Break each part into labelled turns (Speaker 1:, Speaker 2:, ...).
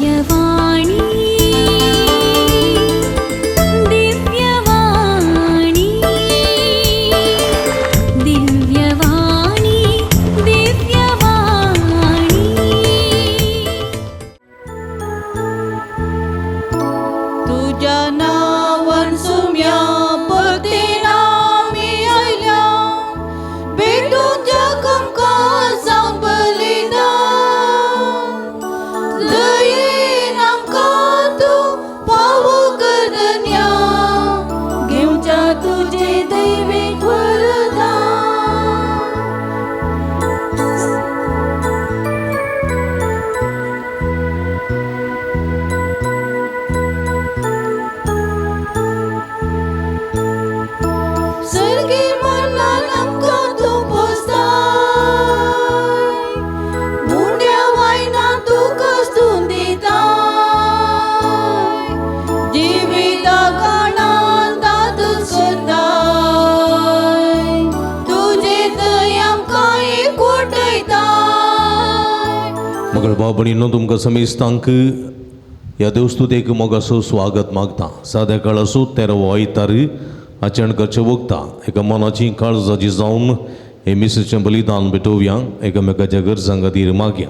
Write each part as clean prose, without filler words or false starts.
Speaker 1: दिव्यवाणी दिव्यवाणी दिव्यवाणी दिव्यवाणी।
Speaker 2: तुज्या नांवान सुम्या भक्तीन आमी आयल्या, भेटून जग आमकां जावंक बलिदान। दयेन आमकां तूं पावो कर धन्या, घेवच्या तुजें दैवीक वरदान। सर्गी मनान आमकां तूं पोसताय, मुंड्या वायना तुका स्तून दिताय, जिविताक आनंदांतच करताय, तुजे दय आमकां एकवटयताय।
Speaker 3: मगळ भाव भयणींनो, तुमकां समेस्तांक ह्या देवस्तुतेक मोगाचो स्वागत मागता। साद्या काळाचो तेरावो आयतार आचरण करचें वखता एका मनाची काळजाची जावन हे मिसाचें बलिदान भेटोवया, एकामेकाच्या गरजां खातीर मागया।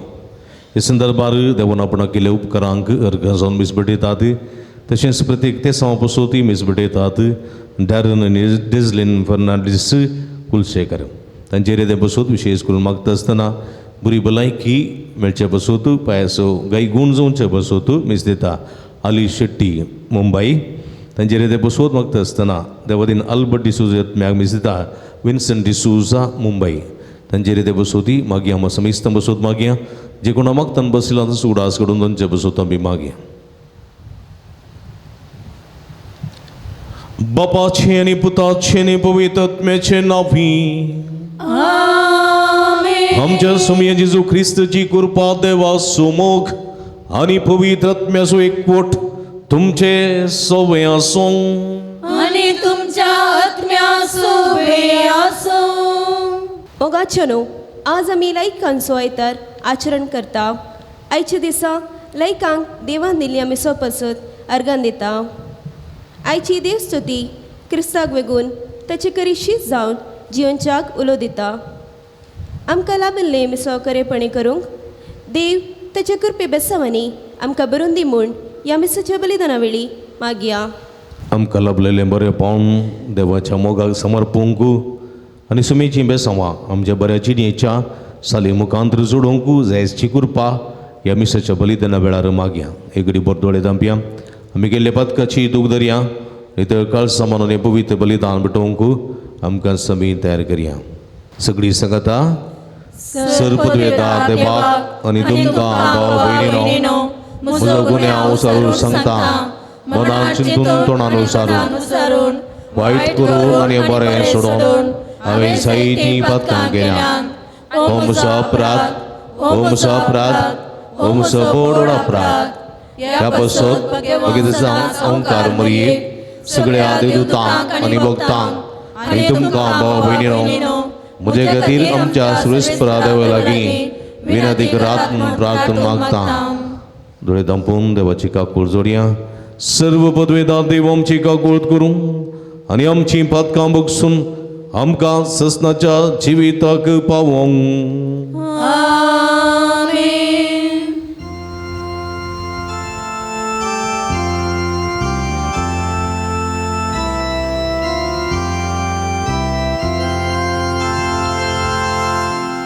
Speaker 3: हे संदर्भार देवान आपणाक केल्ल्या उपकारांक अर्घां जावन मीस भेटयतात। तशेंच प्रत्येक तेसांव पसून मीस भेटयतात। डॅरन आनी डेझलिन फर्नांडीस कुलशेखर तांचेर ते बसूत विशेश करून मागता आसतना बरी भलायकी मेळचे बसूत, पांयाचो गाय गूण जावचे बसूत मीस दिता अली शेट्टी मुंबय तांचेर ते बसवत मागता आसतना देवादीन अल्बर्ट डिसूजा म्याग मीस दिता विन्संट डिसूजा मुंबय तांचेर ते बसोती मागया। आमी समेस्तां बसोत मागया, जे कोणा मागतान बसला तसो उडास काडून तांचे बसोत आमी मागया। बापाचें आनी पुताचें आनी पवित्र आत्म्याचें नांवी
Speaker 2: आमेन।
Speaker 3: आमच्या सुमया जेजू ख्रिस्ताची कृपा, देवाचो मोग आनी पवित्र आत्म्याचो एकवट तुमचे सवे आसूं
Speaker 2: आनी तुमच्या आत्म्या सोवे आसूं।
Speaker 4: मोगाच्यो न्हू, आज आमी लायकांचो आयतार आचरण करता। आयच्या दिसा लायकांक देवान दिल्ली आमी सोपसत अर्गान दिता। आयची देवस्तुती क्रिस्ताक वेगून ताचे करी शीत जावन जिवनच्याक उलो दिता। आमकां लाबिल्लें मिसो खरेपणी करूंक देव ताच्या कृपे बेसावांनी आमकां बरोवन दी म्हूण ह्या मिसाच्या बलिदाना वेळी मागया।
Speaker 3: आमकां लाबलेलें बरें पावन देवाच्या मोगाक समर्पूंक आनी सुमेचीं बेसांवां आमच्या बऱ्या जिणेच्या साली मुखांतर जोडूंक जायची कृपा ह्या मिसाच्या बलिदाना वेळार मागया। एक घडी बोरदोळे दांपया, आमी गेल्ल्या पातकाची दूख धरया, नितळ काळसा मनान पवित्र बलिदान भेटोवंक आमकां समी तयार करया। सगळी सांगता सर पदवेता देवाक आनी तुमकां भाव भयणीनो म्हजो गुन्यांव सारून सांगता, मनान चिंतून तोंडान सारून वायट करून आनी बरें सोडून हांवें जायतीं पातकां केल्यां। हो म्हजो अपराध, हो म्हजो अपराध, हो म्हजो व्हड अपराध। ह्या पासत भगीत ओंकार मरयेक सगळ्या देवदूतांक आनी भक्तांक आनी तुमकां भाव भयणीनो म्हजे खातीर आमच्या सुरेस्परा देवा लागीं विनंती करात म्हूण प्रार्थना मागता। दोळे धांपून देवाची काकूळ जोडया। सर्व पदवेदार देव आमची काकूळ करूं आनी आमचीं पातकां बगसून आमकां ससनाच्या जिविताक पावोवंक।
Speaker 2: आमेन।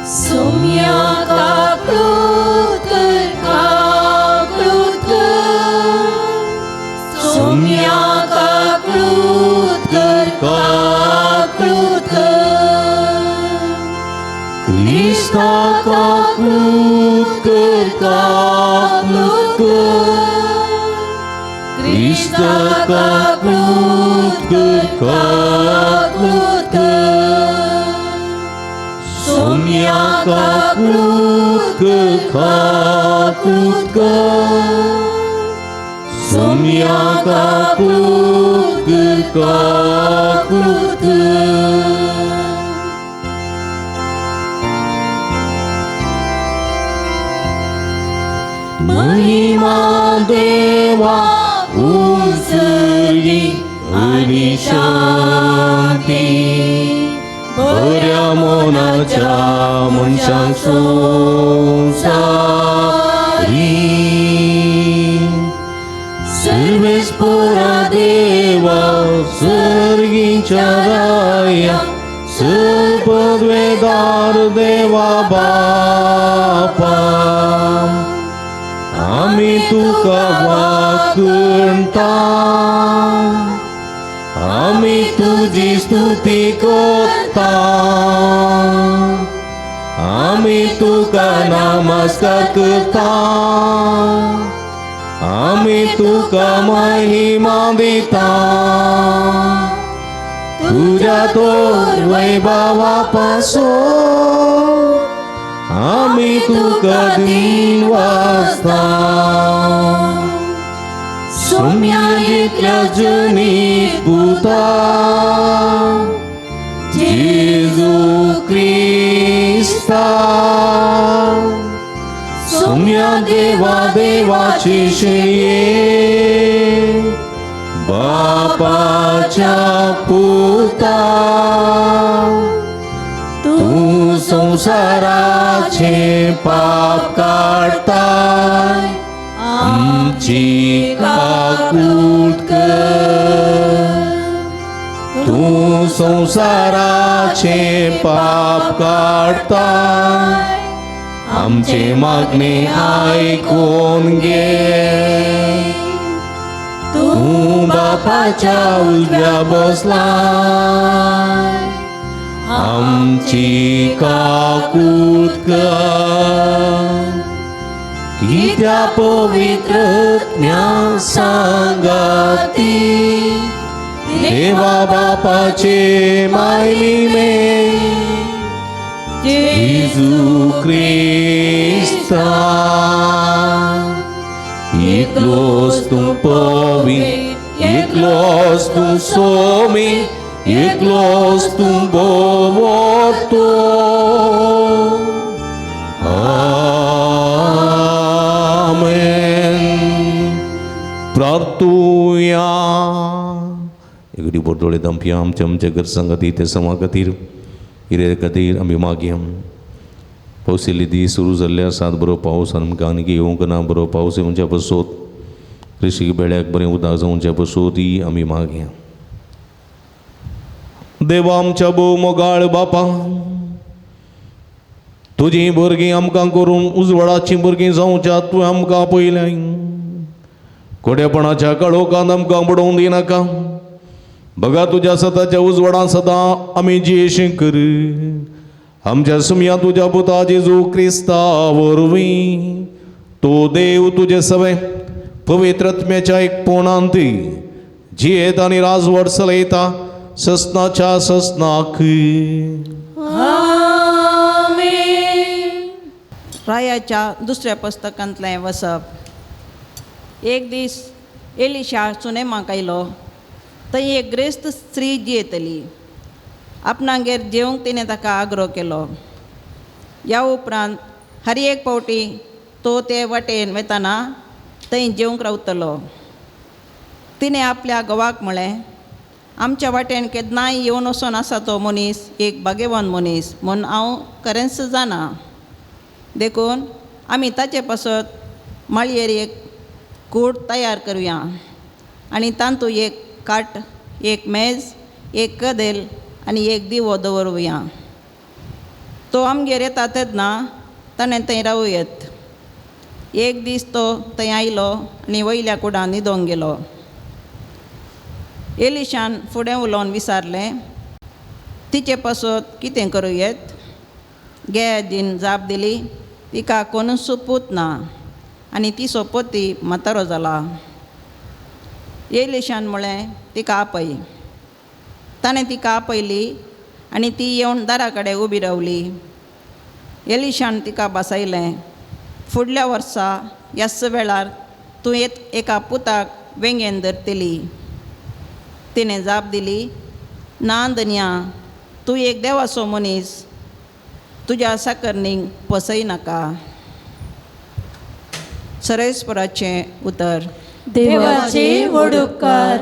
Speaker 2: सुम्या काकूत कर, काकूत कर, सुम्या काकूत कर, काकूत कर,
Speaker 3: क्रिस्ता काकूत कर, काकूत कर, क्रिस्ता काकूत कर, काकूत कर, सुम्या काकूत कर, काकूत कर, सुम्या काकूत कर, काकूत कर।
Speaker 2: महिमा
Speaker 3: महिमा देवा उंचली आनी शांती बऱ्या मनाच्या मनशांक संवसारी सर्वेस्पोरा देवा सर्गीच्या राया सर्पद्वेदार देवा बापा आमी तुका वाकणता आमी तुजी स्तुती करता आमी तुका नमस्कार करता आमी तुका महिमा दिता तुज्या तोर वैभवा पासून आमी तुका दिनवासता सोम्या इतल्या जनीत पुता जेजू क्रिस्ता सोम्या देवा देवाची शेये बापाच्या पुता तूं संवसाराचे पाप काडताय आमची काकूट कर तूं संवसाराचे पाप काडताय आमचे मागणे आयकून घे तूं बापाच्या उजव्या बसलाय आमची काकूट कर कित्या पवित्र आत्म्या सांगाती देवा बापाचे मायमिमे जेजू क्रिस्ता एकलोच तूं पवी एकलोच तूं सोमी एकलोच तूं बोवतो आमेन. प्रार्थुया. एगडी बोटोळे दमपी आमच्या आमच्या गरजां खातीर ते समा खातीर हिरे खातीर आमी मागया. पावसिल्ले दीस सुरू जाल्ले आसात बरो पावस आमकां आनीक येवंक ना बरो पावस येवच्या पसोत कृषी बेळ्याक बरें उदक जावच्या पसोत ही आमी मागया. देवा आमच्या भोव मोगाळ बापा तुजीं भुरगीं आमकां करून उजवाडाचीं भुरगीं जावच्या तुवें आमकां आपयलें कोडेपणाच्या काळोखांत आमकां बुडोवन दिनाका बघा तुज्या सताच्या उजवाडान सदां आमी जियेशी कर आमच्या सुमया तुज्या पुता जेजू क्रिस्ता वरवीं तो देव तुजे सवे पवित्र आत्म्याच्या एक पोणांत जियेत आनी राजवट चलयता ससनाच्या ससनाक.
Speaker 5: रायाच्या दुसऱ्या पुस्तकांतलें वसप. एक दीस एलिशा सुनेमाक आयलो थंय एक ग्रेस्त स्त्री जियेतली. आपणागेर जेवंक तिणें ताका आग्रो केलो. ह्या उपरांत हर एक फावटी तो ते वाटेन वेताना थंय जेवंक रावतलो. तिणें आपल्या घोवाक म्हळें आमच्या वाटेन केन्नाय येवन वचोन आसा तो मनीस एक भाग्यवान मनीस म्हूण हांव खरेंच जाणा देखून आमी ताचे पासत माळयेर एक कूड तयार करुया आनी तातूंत एक काट एक मेज एक कदेल आनी एक दिवो दवरुया. तो आमगेर येता तेन्ना ताणें थंय रावूं येत. एक दीस तो थंय आयलो आनी वयल्या कुडान न्हिदोंक गेलो. एलिशान फुडें उलोवन विचारलें तिचे पासत कितें करूं येत. गेहाजीन जाप दिली तिका कोणूच पूत ना आनी तिचो पती म्हातारो जाला. एलिशान म्हळें तिका आपय. ताणें तिका आपयली आनी ती येवन दारा कडेन उबी रावली. एलिशान तिका बसयलें फुडल्या वर्सा ह्याच वेळार तूं एका पुताक वेंगेन धरतली. तिणें जाप दिली ना धनया तूं एक देवाचो मनीस तुज्या साकरणीक फसय नाका. सरेस्वराचें उतर.
Speaker 2: देवाचे व्हड उपकार.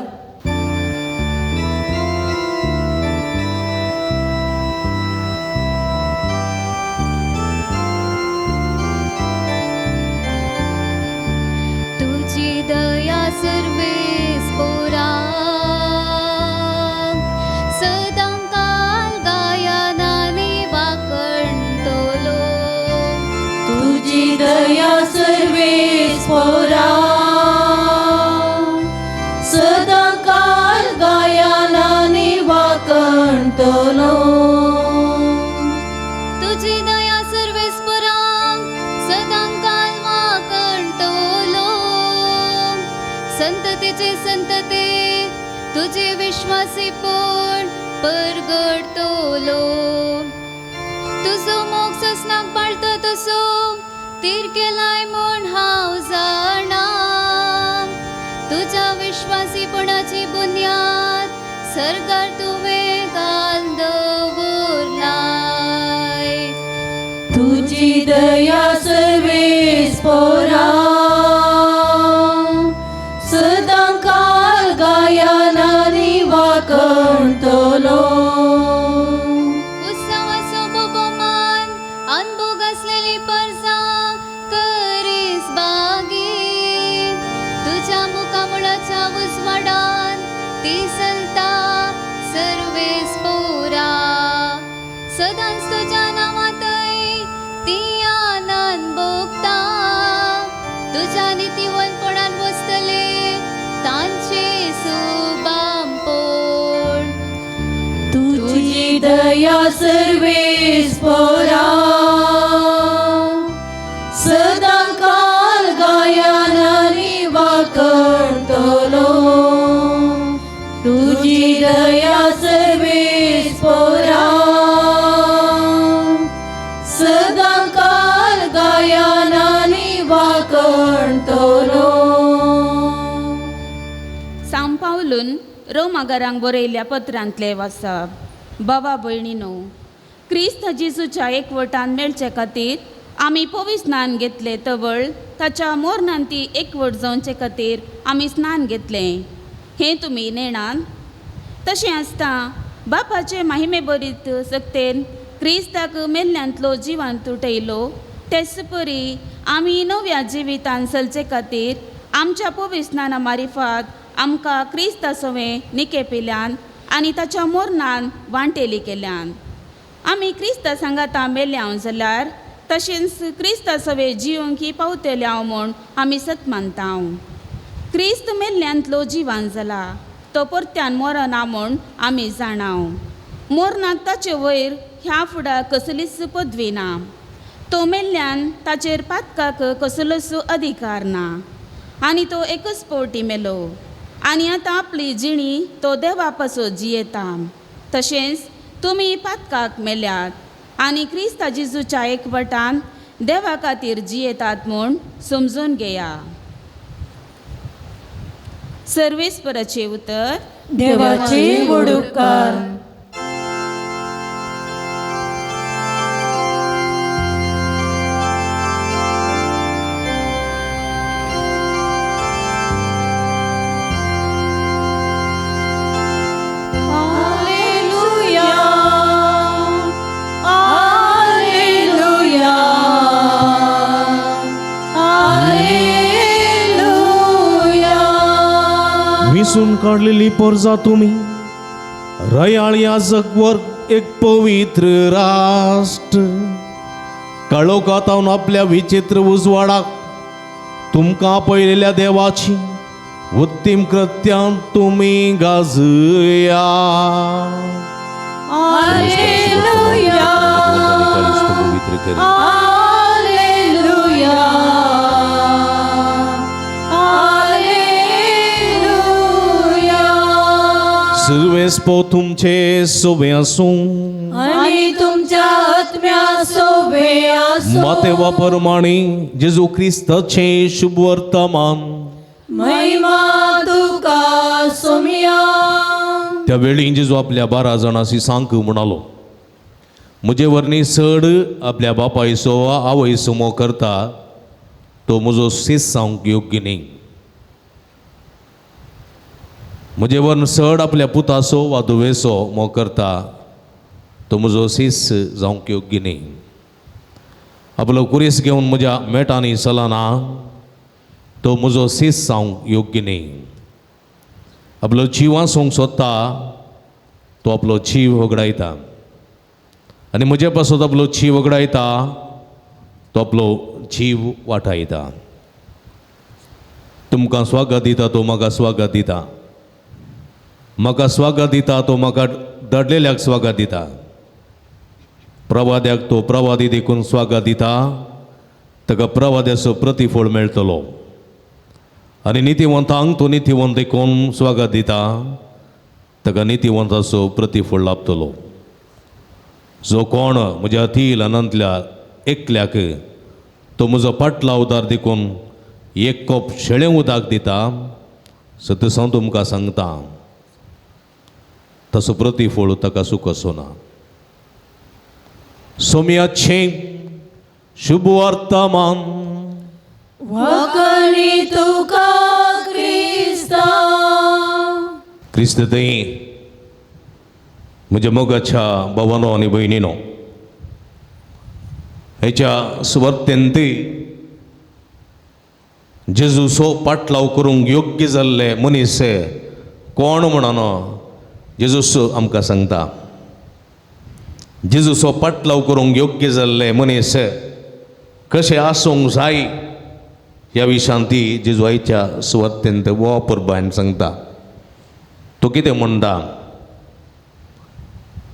Speaker 1: तुझी दया सर्वेस पोरा सदांकाल गायनाने वाकणतोलो.
Speaker 2: तुझी दया सर्वेस पोरा सदांकाल गायनाने वाकणतोलो.
Speaker 1: तुझी दया सर्वेस पोरा सदांकाल वाकणतोलो. संततेचे संतते तुझे विश्वासी पोण परगडतोलो. तुजो मोग ससनाक पाळतो तसो तीर केलाय म्हूण हांव जाणा. तुज्या विश्वासीपणाची बुन्याद सरकार तुवें घाल दवरलाय.
Speaker 2: तुझी दया सर्वेस पोरा सदांकाल गायनानी वाकणतोलो.
Speaker 1: उत्सवाचो बोबोमान अनभोग आसलेली परजा करीस बागी. तुज्या मुखामळाच्या उजवाडान ती चलता सर्वेस पोरा. सदांच तुज्या नांवांतय ती आनंद भोगता. तुज्या नितीवंतपणान बसतले तांचे सुबामपोण.
Speaker 2: तुझी दया सर्वेस पोरा सदांकाल गायनानी वाकणतोलो. तुझी दया सर्वेस पोरा सदांकाल गायनानी वाकणतोलो.
Speaker 6: सांव पावलून रोमागारांक बरयल्ल्या पत्रांतलें वाचप. बाबा भयणीनो, क्रिस्त जेजूच्या एकवटान मेळचे खातीर आमी पवी स्नान घेतलें तवळ ताच्या मोरनान ती एकवट जावचे खातीर आमी स्नान घेतलें हें तुमी नेणान. तशें आसता बापाचे माहिमे बरीत सक्तेन क्रिस्ताक मेल्ल्यांतलो जिवांत उठयलो तेच परी आमी नव्या जिवितान चलचे खातीर आमच्या पवी स्नाना मारिफात आमकां क्रिस्ता सवें निकेपिल्यान आनी ताच्या मोरनान वांटेली केल्यान. आमी क्रिस्ता सांगाता मेल्याव जाल्यार तशेंच क्रिस्ता सवें जिवंकी पावतले हांव म्हूण आमी सत मानता. क्रिस्त मेल्ल्यांतलो जिवान जाला तो परत्यान मरना म्हूण आमी जाणाव. मोरनाक ताचे वयर ह्या फुडार कसलीच पदवी ना. तो मेल्ल्यान ताचेर पातकाक कसलोच अधिकार ना आनी तो एकच फावटी मेलो आनी आतां आपली जिणी तो देवा पासत जियेता. तशेंच तुमी पातकाक मेल्यात आनी क्रिस्ता जेजूच्या एकवटान देवा खातीर जियेतात म्हूण समजून घेया. सर्वेस्पराचें उतर.
Speaker 2: देवाचे व्हड उपकार. Alleluia, alleluia, alleluia.
Speaker 3: विसून काडलेली परजा तुमी रयाळ या जगवर एक पवित्र राष्ट्र काळोखांत आपल्या विचित्र उजवाडाक तुमकां पळयलेल्या देवाची उत्तीम कृत्यां तुमी गाजया.
Speaker 2: Alleluia, alleluia, alleluia.
Speaker 3: सुरवेस पो तुमचे सोबे आसूं
Speaker 2: आणि तुमच्या आत्म्या सोबे आसो.
Speaker 3: मातेवा परमाणी जेजू क्रिस्ताचें शुभ वर्तमान.
Speaker 2: महिमा तुका सोम्या.
Speaker 3: त्या वेळी जेजू आपल्या 12 जाणांशी सांग म्हणालो, म्हजे वरनी चड आपल्या बापायचो वा आवयचो मोग करता तो म्हजो सीस जावंक योग्य न्ही. म्हजे वरून चड आपल्या पुताचो वा धुवेचो मोग करता तो म्हजो सीस जावंक योग्य न्ही. आपलो कुरीस घेवन म्हज्या मेटांनी चलना तो म्हजो सीस जावंक योग्य न्ही. आपलो जीव आसूंक सोदता तो आपलो जीव होगडायता आनी म्हजे पासत आपलो जीव होगडायता तो आपलो जीव वाटायता. तुमकां स्वागत दिता तो म्हाका स्वागत दिता, म्हाका स्वागत दिता तो म्हाका दडलेल्याक स्वागत दिता. प्रवाद्याक तो प्रवादी देखून स्वागत दिता, ताका प्रवाद्याचो प्रतिफळ मेळटलो. आनी नितीवंतांक तो नितीवंत देखून स्वागत दिता, ताका नितीवंताचो प्रतिफळ लाभतलो. जो कोण म्हज्या ती ल्हानांतल्या एकल्याक तो म्हजो पाटलावदार देखून एक कप शेळें उदक दिता, सतस हांव तुमकां सांगता तसो प्रतिफळ ताका सुख ना. सोम्याचें शुभ वर्तमान.
Speaker 2: वखणी तुका क्रिस्ता.
Speaker 3: क्रिस्त थंय म्हज्या मोगाच्या भावानो आनी भयणीनो, हेच्या सुवार्तेंत जेजूचो पाटलाव करूंक योग्य जाल्ले मनीस कोण म्हणून जेजूस आमकां सांगता. जेजूचो पाटलाव करूंक योग्य जाल्ले मनीस कशें आसूंक जाय ह्या विशयांत ती जेजू आयच्या सुवार्तेंत वापरबायन सांगता. तो कितें म्हणटा?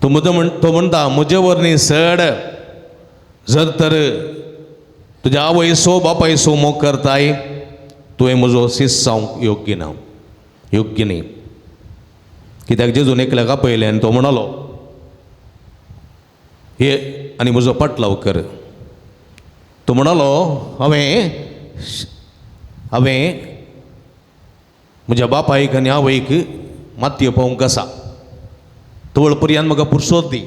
Speaker 3: तो तो म्हणटा म्हजे वरनी सड जर तर तुज्या आवयसो बापायसो मोग करताय तुवें म्हजो सीस जावंक योग्य ना, योग्य न्ही. कित्याक जेजून एकल्याक आपयलें आनी तो म्हणालो हे आनी म्हजो पाटलाव कर. तो म्हणालो हांवें हांवें म्हज्या बापायक आनी आवयक मातयो पावूंक आसा, तवळ पर्यंत म्हाका पुरसोत दी.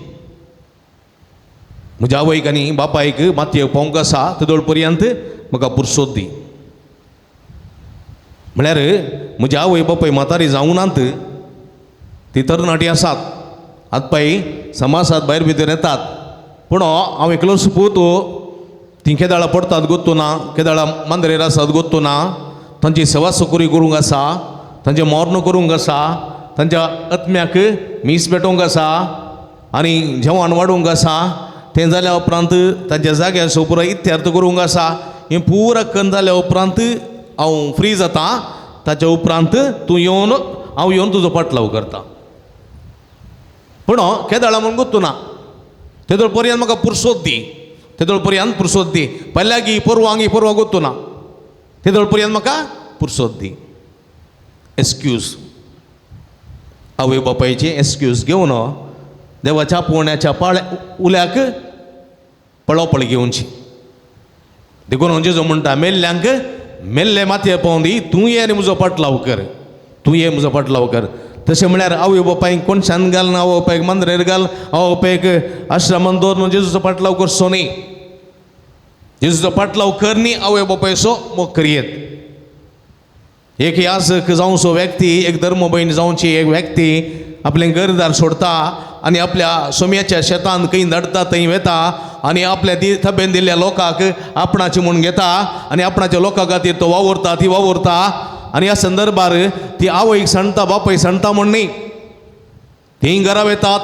Speaker 3: म्हज्या आवयक आनी बापायक मातयेक पावूंक आसा तेदोळ पर्यंत म्हाका पुरसोत दी. म्हळ्यार म्हज्या आवय बापाय म्हातारी जावंक नात, ती तरणाटी आसात, हात पांय समाजात भायर भितर येतात, पूण हांव एकलोच पूत, ती केदाळा पडटात गोत्तू ना, केदाळा मांद्रेर आसात गोत्तू ना, तांची सेवा सुकरी करूंक आसा, तांचें मर्ण करूंक आसा, तांच्या आत्म्याक मीस पेटोवंक आसा आनी जेवण वाडोवंक आसा. तें जाल्या उपरांत तांच्या जाग्यार पुरो इत्यार्थ करूंक आसा. हें पुरा कन्न जाल्या उपरांत हांव फ्री जाता, ताच्या उपरांत तूं येवन हांव येवन तुजो पाटलाव करता. पूण केदाळा म्हूण गोत्तू ना, तेदोळ पर्यंत म्हाका पुरसोत दी, तेदोळ पर्यंत पुरसोत दी. पयल्यागी परवांगी परवा गोत्तू ना, तेदोळ पर्यंत म्हाका पुरसोत दी. एक्सक्यूज आवय बापायची एक्सक्यूज घेवन देवाच्या पोवण्याच्या पाळ्या उल्याक पळोवपळ घेवची. देखून जेजू म्हणटा मेल्ल्यांक मेल्ले मातये पावूं दी, तूं ये आनी म्हजो पाटलाव कर, तूं ये म्हजो पाटलाव कर. तशें म्हळ्यार आवय बापायक कोणशान घाल, आवय बापायक मांद्रेर घाल, आवय बापायक आश्रमान दवरून जेजूचो पाटलाव करचो न्ही. जेजूचो पाटलाव कर न्ही, आवय बापायचो मोग करयेत. एक याजक जावचो व्यक्ती, एक धर्म भयण जावची एक व्यक्ती आपलें घरदार सोडता आनी आपल्या सोम्याच्या शेतान खंय धाडटा थंय वता आनी आपल्या थबेन दिल्ल्या लोकांक आपणाची म्हूण घेता आनी आपणाच्या लोकां खातीर तो वावुरता, ती वावुरता. आनी ह्या संदर्भार ती आवयक सांडटा, बापायक सांडटा म्हूण न्ही, तीं घरा वतात,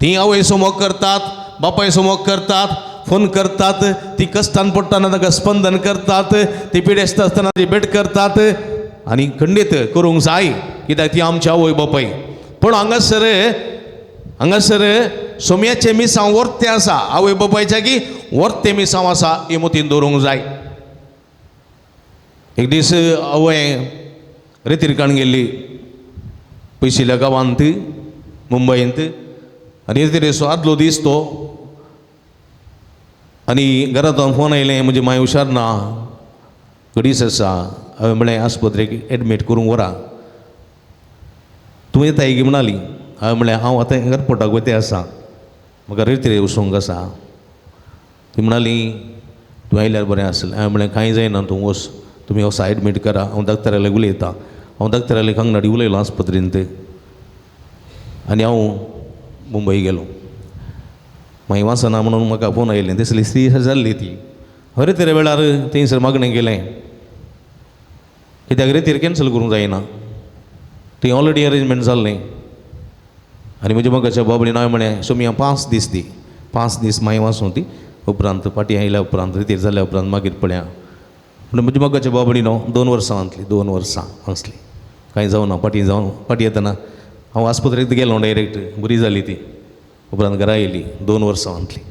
Speaker 3: तीं आवयचो मोग करतात, बापायचो मोग करतात, फोन करतात, ती कश्टान पडटना तांकां स्पंदन करतात, ती पिडेस्त आसतना ती भेट करतात आनी खंडीत करूंक जाय कित्याक ती आमची आवय बापाय. पूण हांगासर हांगासर सोम्याचें मिसांव वर्तें आसा, आवय बापायच्या की वर्तें मिसांव आसा हें मतीन दवरूंक जाय. एक दीस आवय रेतीरकाण गेल्ली पयशिल्ल्या गांवांत मुंबयंत आनी रेतिरेचो आदलो दीस तो आनी घरांतल्यान फोन आयलें म्हजी माय हुशार ना, गडीस आसा. हांवें म्हणलें आस्पत्रेक एडमीट करूंक व्हरा, तूं येताय की म्हणाली. हांवें म्हणलें हांव आतां एअरपोर्टाक वयता आसा, म्हाका रेतिरे वचूंक आसा. ती म्हणाली तूं आयल्यार बरें आसलें. हांवें म्हणलें कांय जायना, तूं वच, तुमी वचा एडमीट करा, हांव डॉक्टराले उलयतां. हांव डॉक्टराले कांगणाडी उलयलो आस्पत्रेंत आनी हांव मुंबय गेलो. मागीर वाचना म्हणून म्हाका फोन आयलें, तसली स्त्री जाल्ली ती. हरे तेरे वेळार थंयसर मागणें केलें, कित्याक रेतीर कॅन्सल करूंक जायना, थंय ऑलरेडी अरेंजमेंट जाल्लें. आनी म्हज्या मोगाच्या बाबडीन हांवें म्हणलें सोमिया 5 दीस दी, 5 दीस मागीर वाचूं ती, उपरांत फाटीं आयल्या उपरांत रेतीर जाल्या उपरांत मागीर पळया. पूण म्हज्या मोगाच्या बाबडी न्हू 2 वर्सां वाचली, 2 वर्सां वाचली, कांय जावना. फाटीं जावन फाटीं येतना हांव आस्पत्रेक गेलो डायरेक्ट, बरी जाली ती. उपरांत घरा येयली, 2 वर्सां वाचली.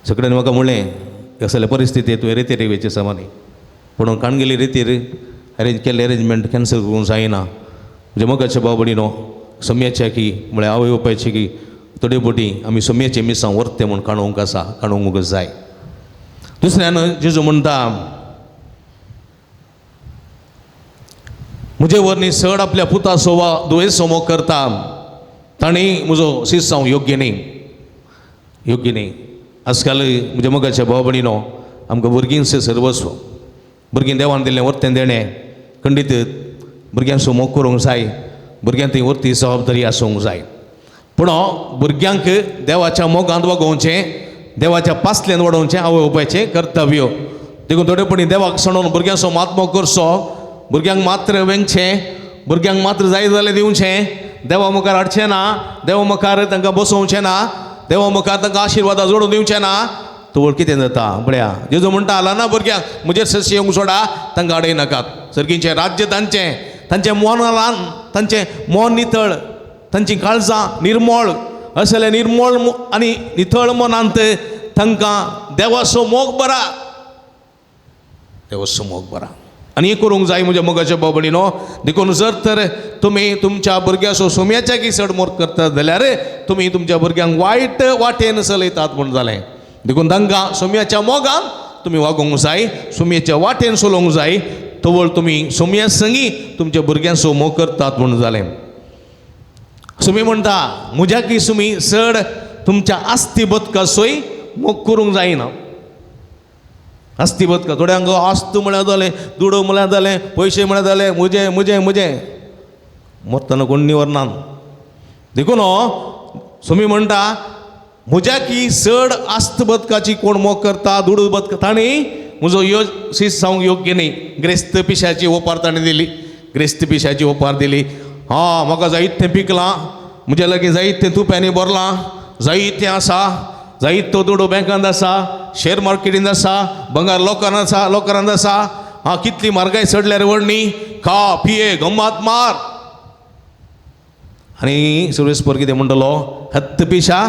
Speaker 3: सगळ्यांनी म्हाका म्हणलें असल्या परिस्थितींत तुवें रेतीर वयचें समा न्ही, पूण काणगेली रेतीर अरेंज केल्लें अरेंजमेंट कॅन्सल करूंक जायना. म्हज्या मोगाच्या बाबडी न्हू सम्याच्या की म्हळ्यार आवय बापायची की थोडे बोटी आमी सम्याचें मिसांव व्हरतें म्हूण काणूंक आसा, काणूंक जाय. दुसऱ्यान जेजू म्हणटा म्हजे वरनी चड आपल्या पुताचो वा दुयेंसो मोग करता तांणी म्हजो शीस जावंक योग्य न्ही, योग्य न्ही. आजकाल म्हज्या मोगाच्या भाव भयणीनो आमकां भुरगींचें सर्वस्व, भुरगीं देवान दिल्लें वर्तें देणें, खंडीत भुरग्यांचो मोग करूंक जाय, भुरग्यां ती वर्ती जबाबदारी आसूंक जाय. पूण भुरग्यांक देवाच्या मोगांत वागोवचें, देवाच्या पासल्यान वाडोवचें आवय बापायचें कर्तव्य. देखून थोडेपणी देवाक सणोवन भुरग्यांचो मात मोग करचो, भुरग्यांक मात्र वेंगचें, भुरग्यांक मात्र जाय जाल्यार दिवचें, देवा मुखार हाडचें ना, देवा मुखार तांकां बसोवचें ना, देवा मुखार तांकां आशिर्वादां जोडून दिवचें ना. तवळ कितें जाता पळया, जेजू म्हणटा आला भुरग्यांक म्हजेर सशी येवंक सोडा, तांकां अडय नाकात. सर्गीचें राज्य तांचें, तांचें मन ल्हान, तांचें मन नितळ, तांचीं काळजां निर्मळ, असले निर्मळ आनी नितळ मनांत तांकां देवाचो मोग बरा, देवाचो मोग बरा. आनी हें करूंक जाय म्हज्या मोगाच्या भाव भयणीनो. देखून जर तर तुमी तुमच्या भुरग्याचो सोम्याच्या की चड मोग करतात जाल्यार तुमी तुमच्या भुरग्यांक वायट वाटेन चलयतात म्हूण जालें. देखून तांकां सोम्याच्या मोगान तुमी वागोवंक जाय, सोम्याच्या वाटेन चलोवंक जाय, तवळ तुमी सोम्या संगी तुमच्या भुरग्यांचो मोग करतात म्हूण जालें. सुमी म्हणटा म्हज्या की सुमी चड तुमच्या आस्ती बदकासोय मोग करूंक जायना. आस्ती बदका थोड्यांक आस्त म्हळ्यार जालें, दुडो म्हळ्यार जालें, पयशे म्हळ्यार जालें, म्हजें म्हजें म्हजें, मरतना कोण निवरना. देखून सुमी म्हणटा म्हज्या की चड आस्त बदकाची कोण मोग करता, दुडू बदका, तांणी म्हजो यो शीस जावंक योग्य न्ही. ग्रेस्त पिशाची ओपार ताणें दिली, ग्रेस्त पिशाची ओपार दिली. हां म्हाका जायतें पिकलां, म्हज्या लागीं जायतें तुप्यांनी भरलां, जायतें आसा, जायतो दुडो बँकांत आसा, शेअर मार्केटींत आसा, बंगार लोकांत आसा, लोकरांत आसा. हां कितली म्हारगाय चडल्यार व्हडली, खा पिये गम्मात मार. आनी सुरेश पर कितें म्हणटलो, हत्त पिशा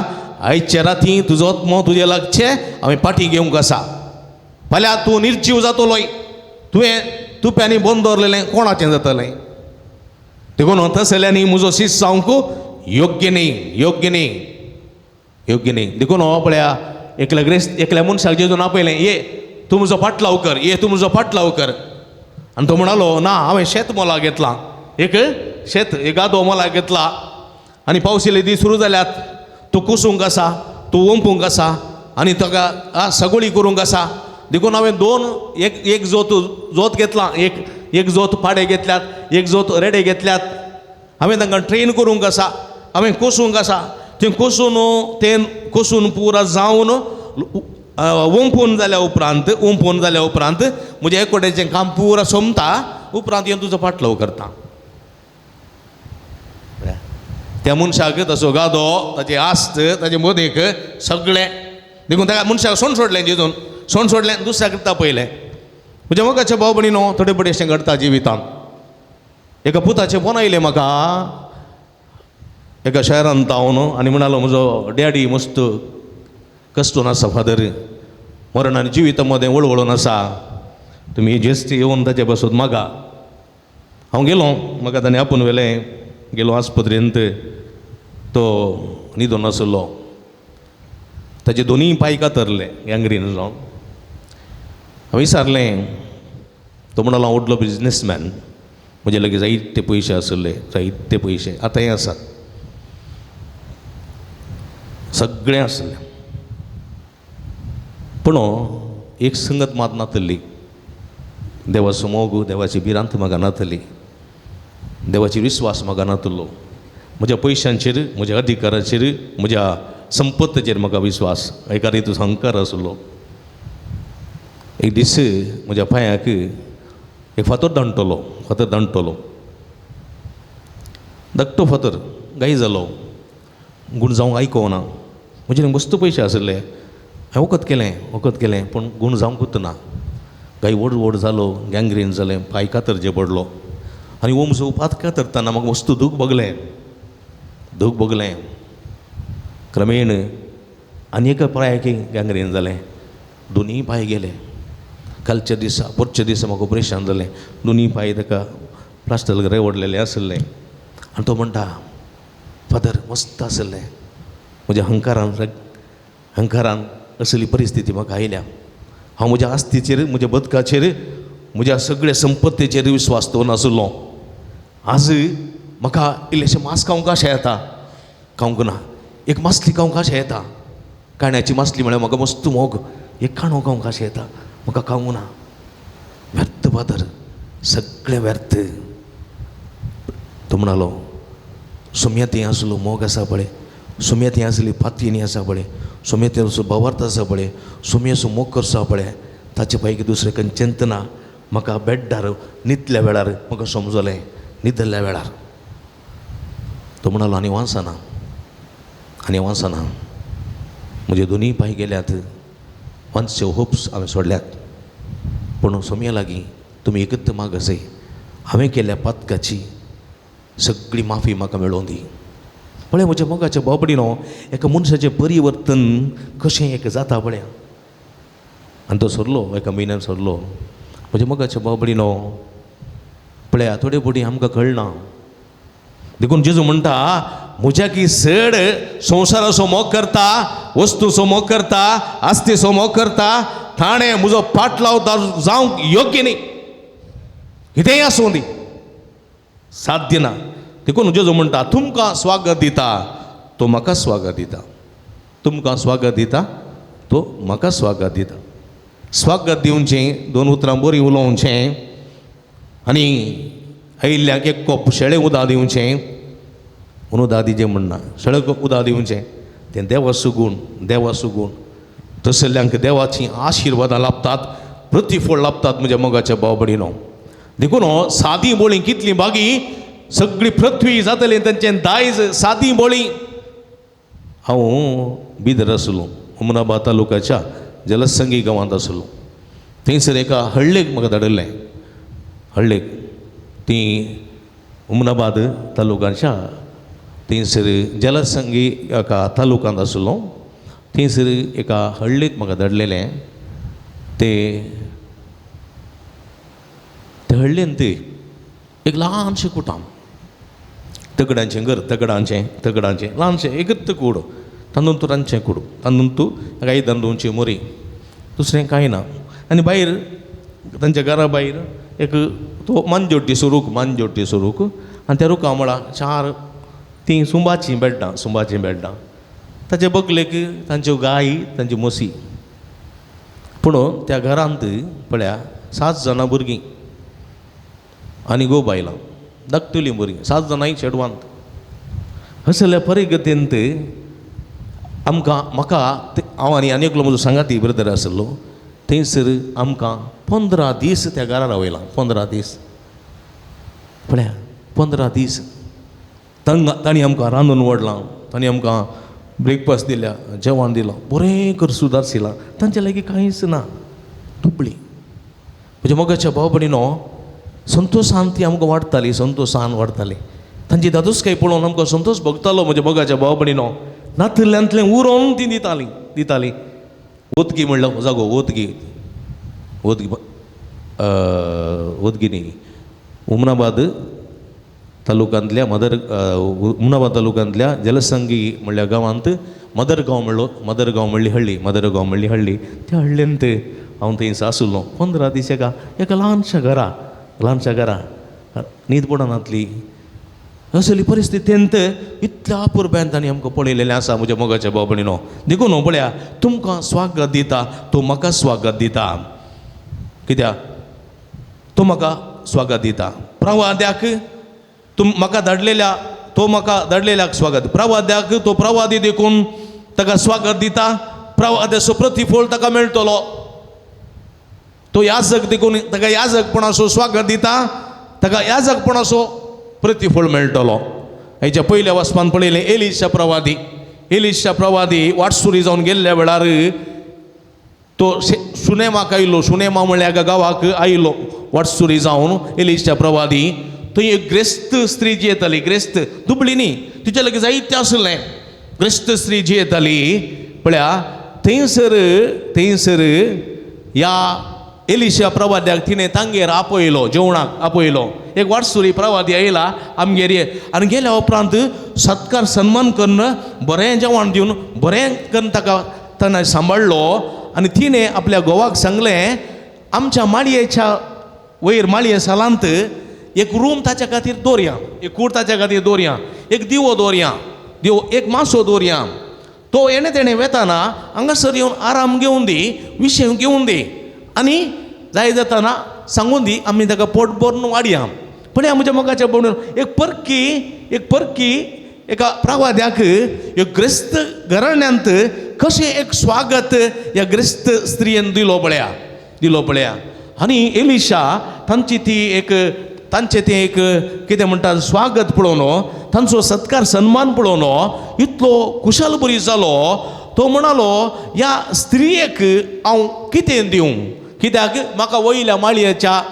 Speaker 3: आयच्या राती तुजो आत्मो तुजे लागचे हांवें पाटी घेवंक आसा, फाल्यां तूं निर्जीव जातलोय, तुवें तुप्यांनी बंद दवरलेलें कोणाचें जातलें. देखून तसल्यांनी म्हजो शीस जावंक योग्य न्ही, योग्य न्ही, योग्य न्ही. देखून हो पळया एकल्या ग्रेस्त एकल्या मनशाक जेजून आपयलें, ये तूं म्हजो फाटलाव कर, ये तूं म्हजो फाटलाव कर. आनी तो म्हणालो ना हांवें शेत मोलाक घेतलां, एक शेत एक गादो मोलाक घेतला आनी पावस येयले दीस सुरू जाल्यात, तूं कुसूंक आसा, तूं ओंपूंक आसा आनी ताका सगळी करूंक आसा. देखून हांवें 2 एक जोत जोत घेतलां, एक जोत पाडे घेतल्यात, एक जोत रेडे घेतल्यात, हांवें तांकां ट्रेन करूंक आसा, हांवें कोसूंक आसा. तें कोसून तें कोसून पुरा जावन ओंपून जाल्या उपरांत, ओंपून जाल्या उपरांत म्हजें एकोड्याचें काम पुरा सोंपता, उपरांत येवन तुजो फाटलाव करता. त्या मनशाक तसो गादो, ताची आस्त, ताचे मदेक सगळें. देखून ताका मनशाक सोंड सोडलें, जेजून सोंड सोडलें, दुसऱ्याक करता पयलें. म्हज्या मोगाच्या भाव भयणीनो थोडे बडे अशें घडटा जिवितांत. एका पुताचें फोन आयलें म्हाका एका शहरांत हांव आनी म्हणालो म्हजो डॅडी मस्त कश्टून आसा, फादर मरण आनी जिविता मदें वळवळून आसा, तुमी जेस्त येवन ताचे पासून मागा. हांव गेलो, म्हाका ताणें आपोवन व्हेलें, गेलो आस्पत्रेंत, तो न्हिदोन आसलो, ताचे दोनूय पांय कातरले गँग्रीन जावन. हांवें विचारलें, तो म्हणालो हांव व्हडलो बिजनसमॅन, म्हजे लागीं जायते पयशे आसले, जायते पयशे आतांय आसात, सगळें आसलें, पूण एक संगत मात नातली, देवाचो मोग देवाची भिरांत म्हाका नातली, देवाची विस्वास म्हाका नातलो. म्हज्या पयशांचेर, म्हज्या अधिकाराचेर, म्हज्या संपत्तीचेर म्हाका विस्वास, एका रितू अहंकार आसलो. एक दीस म्हज्या पांयाक एक फातर दांडटलो, फातर दांडटलो, धाकटो फातर गाय जालो, गूण जावंक आयकोना. म्हजे मस्त पयशे आशिल्ले, हांवें वखद केलें, वखद केलें, पूण गूण जावंकूच ना. गाय व्हड व्हड जालो, गँग्रीन जालें, पांय कातरचे पडलो आनी ओमसो पात कातरतना म्हाका मस्त दूख भोगलें, दूख भोगलें. क्रमेण आनी एका पांयाक गँग्रीन जालें, दोनूय पांय गेले. कालच्या दिसा परच्या दिसा म्हाका ऑपरेशन जालें, दोनूय पांय ताका प्लास्टर रेवडलेलें आशिल्लें. आनी तो म्हणटा, फादर मस्त आशिल्लें, म्हज्या अहंकारान अहंकारान असली परिस्थिती म्हाका आयल्या. हांव म्हज्या आस्तीचेर, म्हज्या बदकाचेर, म्हज्या सगळ्या संपत्तीचेर विस्वास दवरून आशिल्लो. आज म्हाका इल्लेशें मांस खावंक आशा येता, खावंक ना. एक मासली खावंक आशा येता, काण्याची मासली म्हळ्यार म्हाका मस्त मोग, एक काणो खावंक आशा येता, म्हाका खावंक ना. व्यर्थ फादर, सगळें व्यर्थ. तो म्हणालो, सोम्या थंय आसलो मोग आसा पळय, सोम्या थंय आसली पातयेनी आसा पळय, सोम्या थंय आसलो भावार्थ आसा पळय, सोम्याचो मोग करचो पळय, ताचे पैकी दुसरें खंयचेंच ना. म्हाका बेड्डार न्हिदल्या वेळार म्हाका समजलें, न्हिदल्या वेळार. तो म्हणालो, आनी वाचना, आनी वाचना, म्हजे दोनूय पांय गेल्यात, वाचचे होप्स हांवें सोडल्यात, पूण सोम्या लागीं तुमी एकच माग आसय, हांवें केल्ल्या पातकाची सगळी माफी म्हाका मेळोवन दी. पळय म्हज्या मोगाच्या बाबडीनो, एका मनशाचें परिवर्तन कशें एक जाता पळय. आनी तो सरलो, एका म्हयन्यान सरलो. म्हज्या मोगाच्या बाबडीनो, पळया थोडे फावटी आमकां कळना. देखून जेजू म्हणटा, म्हज्या की चड संवसाराचो मोग करता, वस्तूचो मोग करता, आस्तीचो मोग करता, ताणें म्हजो पाटलाव जावंक योग्य न्ही, कितेंय आसूं दी, साध्य ना. देखून जेजू म्हणटा, तुमकां स्वागत दिता तो म्हाका स्वागत दिता, तुमकां स्वागत दिता तो म्हाका स्वागत दिता. स्वागत दिवचें, दोन उतरां बरीं उलोवचें आनी आयिल्ल्याक एक कोप शेळें उदक दिवचें, म्हणून उदक दिचें म्हणना, शेळें उदक दिवचें, तें देवाचो गूण, देवाचो गूण. तसल्यांक देवाचीं आशिर्वादां लाभतात, प्रतिफळ लाभतात म्हज्या मोगाच्या भाव भयणीनो. देखून सादी बोळी कितली बागी, सगळी पृथ्वी जातली तांचें दायज सादी बोळी. हांव बिदर आसलो, उमनाबाद तालुक्याच्या जलसंगी गांवांत आसलो. थंयसर एका हळ्ळेक म्हाका धाडिल्लें, हळ्ळेक ती उमनाबाद तालुक्याच्या थंयसर जलसंगी एका तालुक्यांत आसलो. थंयसर एका हळ्ळेक म्हाका धाडलेलें. ते ते हळ्ळेन ते एक ल्हानशें कुटाम, दगडांचें घर, दगडांचें, दगडांचें ल्हानशें एकच कूड, तातूंत रांदचें कूड, तातूंत आयदन धुवची मोरी, दुसरें कांय ना. आनी भायर तांच्या घरा भायर एक तो मांजोटीचो रूख, मांजोटीचो रूख, आनी त्या रुखा मुळां चार तीं सुंबाचीं बेड्डां, सुंबाचीं बेड्डां, ताचे बगलेक तांच्यो गायी, तांच्यो म्हशी. पूण त्या घरांत पळया 7 जाणां भुरगीं आनी गो बायलां, धाकटुलीं भुरगीं, 7 जाणांय चेडवांत. असल्या परिगतींत आमकां, म्हाका हांव आनी आनी एकलो म्हजो सांगाती ब्रदर आशिल्लो, थंयसर आमकां 15 दीस त्या घरा रावयलां. 15 दीस पळया, 15 दीस तांणी आमकां रांदून वाडलां, तांणी आमकां ब्रेकफास्ट दिल्या, जेवण दिलां, बरें कर सुदारशिलां. तांचे लागीं कांयच ना, दुबळी. म्हज्या मोगाच्या भाव भयणीनो, संतोशान ती आमकां वाडटाली, संतोशान वाडटाली. तांची दादोसकाय पळोवन आमकां संतोश भोगतालो. म्हज्या मोगाच्या भाव भयणीनो, नातिल्ल्यांतलें उरोवन ती दिताली, दिताली. ओतगी म्हणल्यार जागो, ओतगी, ओतगी, ओतगी न्ही, उमनाबाद तालुक्यांतल्या मदर, उमनाबाद तालुक्यांतल्या जलसंगी म्हणल्या गांवांत मदरगांव म्हणलो, मदरगांव म्हणली हळ्ळी, मदरगांव म्हणली हळ्ळी. त्या हळ्ळेंत हांव थंय आशिल्लो 15 दीस एका एका ल्हानशा घरा, ल्हानशा घरा, न्हीद पडनातली, असली परिस्थितींत इतल्या अपुरबायेन तांणी आमकां पळयलेलें आसा म्हज्या मोगाच्या भाव भयणीनो. देखून पळया, तुमकां स्वागत दिता तो म्हाका स्वागत दिता. कित्याक तो म्हाका स्वागत दिता? प्रवाद्याक तूं म्हाका धाडलेल्या, तो म्हाका धाडलेल्याक स्वागत. प्रवाद्याक तो प्रवादी देखून ताका स्वागत दिता, प्रवाद्याचो प्रतिफळ ताका मेळटलो. तो याजक देखून ताका याजकपणाचो स्वागत दिता, ताका याजकपणाचो प्रतिफळ मेळटलो. हेच्या पयल्या वाचपान पळयलें एलिशा प्रवादी, एलिशा प्रवादी वाटसुरी जावन गेल्ल्या वेळार तो सुनेमाक आयलो. सुनेमा म्हणल्यार एका गांवाक आयलो वाटसुरी जावन एलिशा प्रवादी. थंय एक ग्रेस्त स्त्री जी येताली, ग्रेस्त दुबळी न्ही, तिच्या लागीं जायतें आसलें. ग्रेस्त स्त्री जी येताली पळया, थंयसर थंयसर ह्या एलिशा प्रवाद्याक तिणें तांगेर आपयलो, जेवणाक आपयलो. एक वाटसुरी प्रवादी आयला आमगेर ये. आनी गेल्या उपरांत सत्कार सन्मान करून बरें जेवण दिवन बरें करून ताका ताणें सांबाळ्ळो. आनी तिणें आपल्या घोवाक सांगलें, आमच्या माळयेच्या वयर माळये सालांत एक रूम ताच्या खातीर दवरया, एक कूड ताच्या खातीर दवरया, एक दिवो दवरया, दिवो एक मासो दवरया. तो येणे तेणें वेताना हांगासर येवन आराम घेवन दी, विशय घेवन दी, आनी जाय जाताना सांगून दी आमी ताका पोट भरून वाडया. पळया म्हज्या मोगाच्या भोंवडेन एक परकी, एक परकी एका प्रवाद्याक एक ग्रेस्त घराण्यांत कशें एक स्वागत ह्या ग्रेस्त स्त्रियेन दिलो पळया, दिलो पळया. आनी एलिशा तांची ती एक तांचें तें एक कितें म्हणटा स्वागत पळोवन, तांचो सत्कार सन्मान पळोवन इतलो कुशल बरी जालो. तो म्हणालो ह्या स्त्रियेक हांव कितें दिवं? कित्याक म्हाका वयल्या माळयेच्या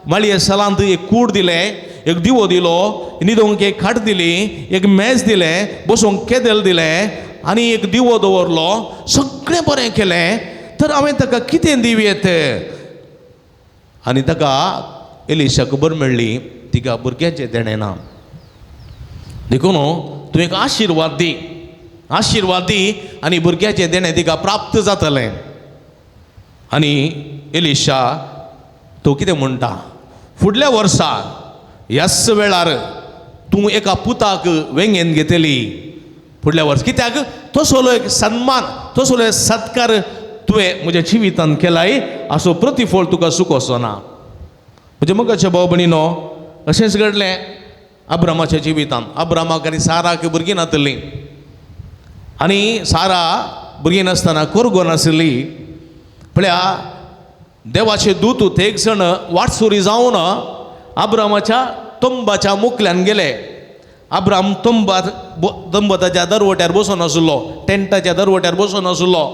Speaker 3: माळये सालांत एक कूड दिलें, एक दिवो दिलो, न्हिदोंक एक खाट दिली, एक मेज दिलें, बसूंक केदेल दिलें आनी एक दिवो दवरलो, सगळें बरें केलें, तर हांवें ताका कितें दिवयेत? आनी ताका एलिशा खबर मेळ्ळी तिका भुरग्याचें देणें ना. देखून तूं एक आशिर्वाद दी, आशिर्वाद दी आनी भुरग्याचें देणें तिका प्राप्त जातलें. आनी एलिशा तो कितें म्हणटा, फुडल्या वर्सा ह्याच वेळार तूं एका पुताक वेंगेन घेतली. फुडल्या वर्स कित्याक तसलो एक सन्मान, तसलो एक सत्कार तुवें म्हज्या जिवितान केलाय, असो प्रतिफळ तुका चुकोसो ना. म्हज्या मोगाच्या भाव भयणीनो, अशेंच घडलें अब्रामाच्या जिवितान. अब्रामाक आनी साराक भुरगीं नातलीं आनी सारा भुरगीं नासतना कोरगो नासली. पळया देवाचे दूत एक जण वाटसुरी जावन अब्रामाच्या तंबाच्या मुखल्यान गेले. अब्राम तंबात तंबाच्या दरवट्यार बसून आशिल्लो, टेंटाच्या दरवट्यार बसून आशिल्लो.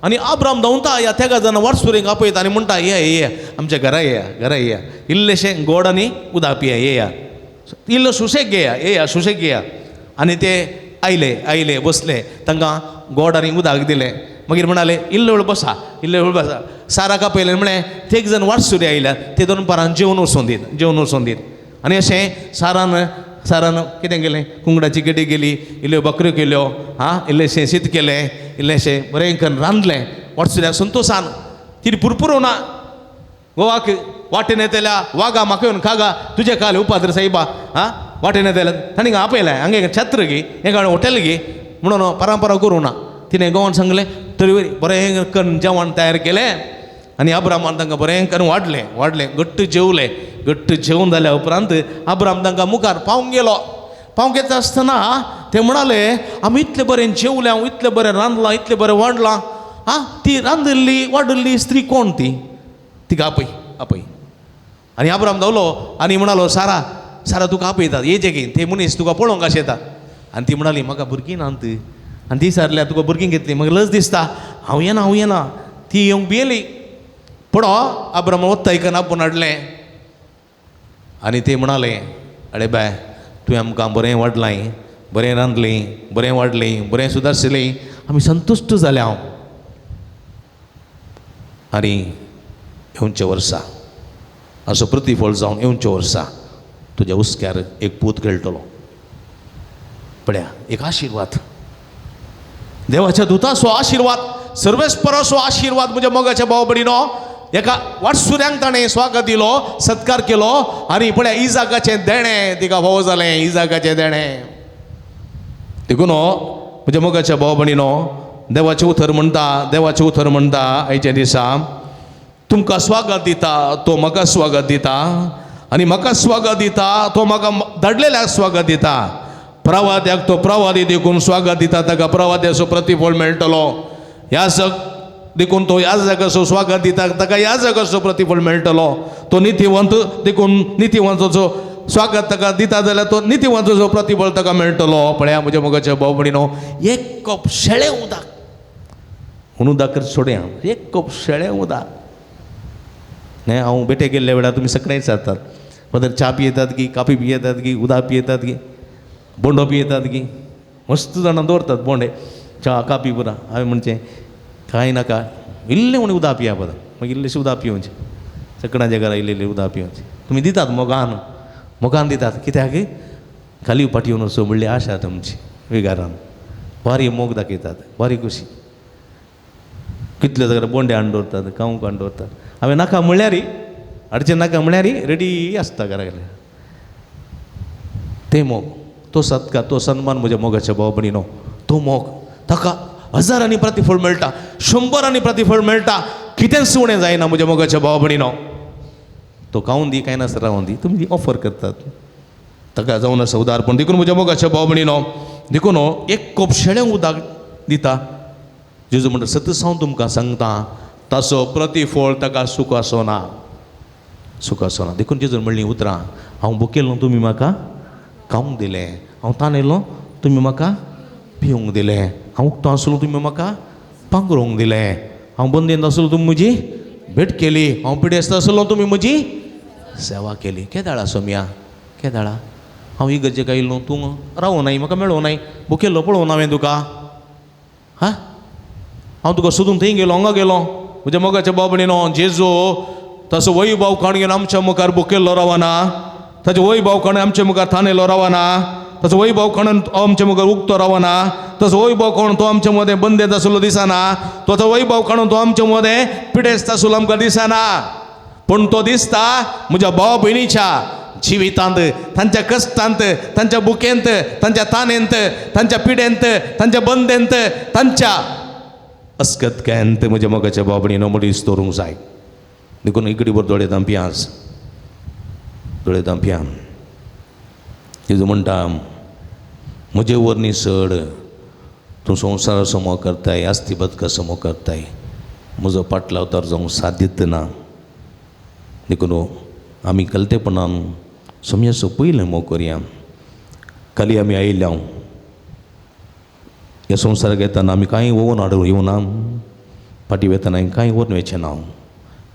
Speaker 3: आनी अब्राम धांवता ह्या तेगा जाण वाटसुरींक आपयता आनी म्हणटा, ये ये आमच्या घरा येया, घरा येया, इल्लेशें गोड आनी उदक पिया, येया, इल्लो सुशेग घेया, येया सुशेग घेया. आनी ते आयले, आयले बसले, तांकां गोड आनी उदक दिलें. मागीर म्हणाले इल्लो वेळ बसा, इल्लो वेळ बसा. साराक आपयलें, म्हळें ते एक जण वाटसुरी आयल्या, ते दोन पारान जेवन वचोन दीत, जेवन वचोन दीत. आनी अशें सारान सारान कितें केलें, कुंगडाची केटी केली, इल्ल्यो बकऱ्यो केल्यो, आं इल्लेशें शीत केलें, इल्लेशें बरें करून रांदलें. वाटसुऱ्याक संतोशान ती पुरपुरो ना गोवाक वाटेन येतल्या वागा म्हाका येवन खागा तुजे काल उपाद्र साहेबा, आं वाटेन येतल्या तांणी आपयलें हांगा एक छत्र गी, एक हॉटेल गी म्हणून परंपरा करूं ना. तिणें गोवान सांगलें तरी बरें करून जेवण तयार केलें आनी अब्रामान तांकां बरें करून वाडलें, वाडलें, घट्ट जेवलें. घट्ट जेवण जाल्या उपरांत अब्राम तांकां मुखार पावंक गेलो. पावंक येता आसतना ते म्हणाले, आमी इतलें बरें जेवलें, हांव इतलें बरें रांदलां, इतलें बरें वाडलां, आं ती रांदिल्ली वाडिल्ली स्त्री कोण ती? तिका आपय, आपय. आनी अब्राम धांवलो आनी म्हणालो, सारा सारा तुका आपयतात, ये जे ते मनीस तुका पळोवंक अशें येतात. आनी ती म्हणाली, म्हाका भुरगीं ना ती. आनी ती सारल्या तुका भुरगीं घेतली, म्हाका लज दिसता, हांव येना, हांव येना. ती येवंक भियेली. पूण अब्राम वत्ताय करून आपोवन हाडलें आनी ते म्हणाले, अरे बाय तुवें आमकां बरें वाडलां, बरें रांदलें, बरें वाडलें, बरें सुदारसलें, आमी संतुश्ट जाल्या हांव. आनी येवच्या वर्सा असो प्रतिफळ जावन येवच्या वर्सा तुज्या हुस्क्यार एक पूत खेळटलो. पळया एक आशिर्वाद, देवाच्या दुताचो आशिर्वाद, सर्वेस्पराचो आशिर्वाद म्हज्या मोगाच्या भाव भयणीनो एका वाटसुऱ्यांक ताणें स्वागत दिलो, सत्कार केलो आनी पळय इजाकाचें देणें तिका फावो जालें, इजाकाचें देणें. देखून म्हज्या मोगाच्या भाव भयणीनो, देवाचें उतर म्हणटा, देवाचें उतर म्हणटा आयच्या दिसा, तुमकां स्वागत दिता तो म्हाका स्वागत दिता आनी म्हाका स्वागत दिता तो म्हाका धाडलेल्याक स्वागत दिता. प्रवाद्याक तो प्रवादी देखून स्वागत दिता, ताका प्रवाद्याचो प्रतिफळ मेळटलो. याजक देखून तो याजकाचो स्वागत दिता, ताका याजकाचो प्रतिफळ मेळटलो. तो नितीवंत देखून नितीवंताचो स्वागत ताका दिता जाल्यार तो नितीवंताचो प्रतिफळ ताका मेळटलो. पळया म्हज्या मोगाच्या भाव भयणीनो, एक कप शेळें उदक, म्हणून उदक सोडया, एक कप शेळें उदक. न्ही हांव बेटे गेल्ल्या वेळार तुमी सगळें विचारतात, फादर च्या पियेतात की काफी पियेतात की उदक पियेतात की बोंडो पियेतात की, मस्त जाणां दवरतात बोंडे च्या कापी पुरा. हांवें म्हणचें कांय नाका, इल्लें म्हण उदक पिया फादर. मागीर इल्लेशें उदक पिवचें, सगळ्यांच्या घरा इल्लें इल्लें उदक पिवचें. तुमी दितात मोगान, मोगान दितात, कित्याक खाली फाटी येवन वचो म्हणली आशा तुमची विगारान. भारी मोग दाखयतात, भारी खुशी. कितले जाल्यार बोंडे हाडून दवरतात, कावंक हाडून दवरतात. हांवें नाका म्हणल्यार, हाडचें नाका म्हणल्यार रेडी आसता घरा गेल्यार. ते मोग, तो सत्कार, तो सन्मान म्हज्या मोगाच्या भाव भयणीनो, तो मोग ताका हजारांनी प्रतिफळ मेळटा, शंबरांनी प्रतिफळ मेळटा, कितेंच उणें जायना म्हज्या मोगाच्या भाव भयणीनो. तो खावन दी कांय नासता रावन दी, तुमी ऑफर करतात ताका जावन आसा उदारपण. देखून म्हज्या मोगाच्या भाव भयणीनो, देखून एक कप शेळें उदक दिता जेजू म्हणटा, सतच हांव तुमकां सांगता ताचो प्रतिफळ ताका सूख आसना, सूख आसना. देखून जेजून म्हणलीं उतरां, हांव भुकेलो तुमी म्हाका खावंक दिलें, हांव तानेलो तुमी म्हाका पिवंक दिलें, हांव उक्तो आसलो तुमी म्हाका पांगरूंक दिलें, हांव बंदेंत आसलो तुमी म्हजी भेट केली, हांव पिडेस्त आसलो तुमी म्हजी सेवा केली. केदाळा सोम्या, केदाळा हांव इगर्जेक आयिल्लो, तूं रावूं नाय, म्हाका मेळों नाय, भुकेल्लो पळोवं हांवें तुका, हा हांव तुका सोदून थंय गेलो, हांगा गेलो. म्हज्या मोगाच्या भाव भयणीनो, जेजू तसो वैभव काण घेवन आमच्या मुखार भुकेल्लो रावना, ताचो वैभव काण आमच्या मुखार थानेलो रावना, ताचो वैभव काणून आमच्या मुखार उक्तो रावना, तसो वैभव काडून तो आमच्या मदें बंदेंत आसलो दिसना, ताचो वैभव काडून तो आमच्या मदें पिडेस्त आसलो आमकां दिसना, पूण तो दिसता म्हज्या भाव भयणीच्या जिवितांत, तांच्या कश्टांत, तांच्या बुकेंत, तांच्या तानेंत, तांच्या पिडेंत, तांच्या बंदेंत, तांच्या अस्कतक्यांत. म्हज्या मोगाच्या भाव भयणीनो, मदींच दवरूंक जाय. देखून इकडे बर दोळे धांपया, दोळे धांपया. जेजू म्हणटा, म्हजे वरनी चड तूं संवसाराचो मोग करताय, आस्ती बदकाचो मोग करताय, म्हजो पाटलाव तर जावंक साध्यत ना. देखून आमी कलतेपणान सोमयाचो पयलें मोग करया. खाली आमी आयिल्ल्या ह्या संवसाराक येतना आमी कांय ओवन हाडून येवना, फाटीं वेतना कांय व्हरून वचचें ना.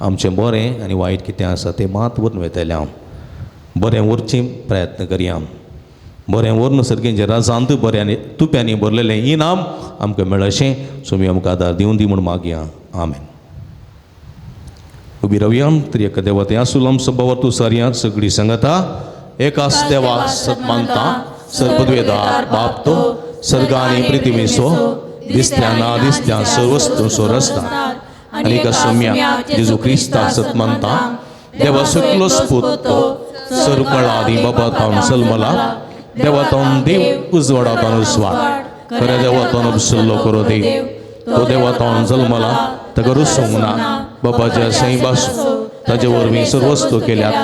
Speaker 3: आमचें बरें आनी वायट कितें आसा तें मात व्हरून वयतलें हांव. बरें व्हरचें प्रयत्न करया, बरें व्हरून सर्गेंच्या राजांत बऱ्यांनी तुप्यांनी भरलेलें इनाम आमकां मेळशें सोमी आमकां आदार दिवन दी म्हूण मागया. आमेन. उबी रावया. तरी एका देवा तें आसूल सभावर तूं सारया सगळी सांगता एकाच देवा सत मानता, सर्वद्वेदार बाप तो सर्ग आनी पृथ्वीचो दिसत्या ना दिसत्या सर्व वस्तूंचो रचता, आनी एका सोम्या जेजू क्रिस्ताक सत मानता, देवा सकलोच पूत तो सर्वकाळा आदी बाबा तावन जल्मला, देवा तावन देव, उजवाडा तावन उजवाड, खऱ्या देवा तावन उपसल्लो करो देव, तो देवा तावन जल्मला, ताका रुसूंक ना, बाबाच्या सैं बासू ताजे वरवीं सर्व वस्तू केल्यात,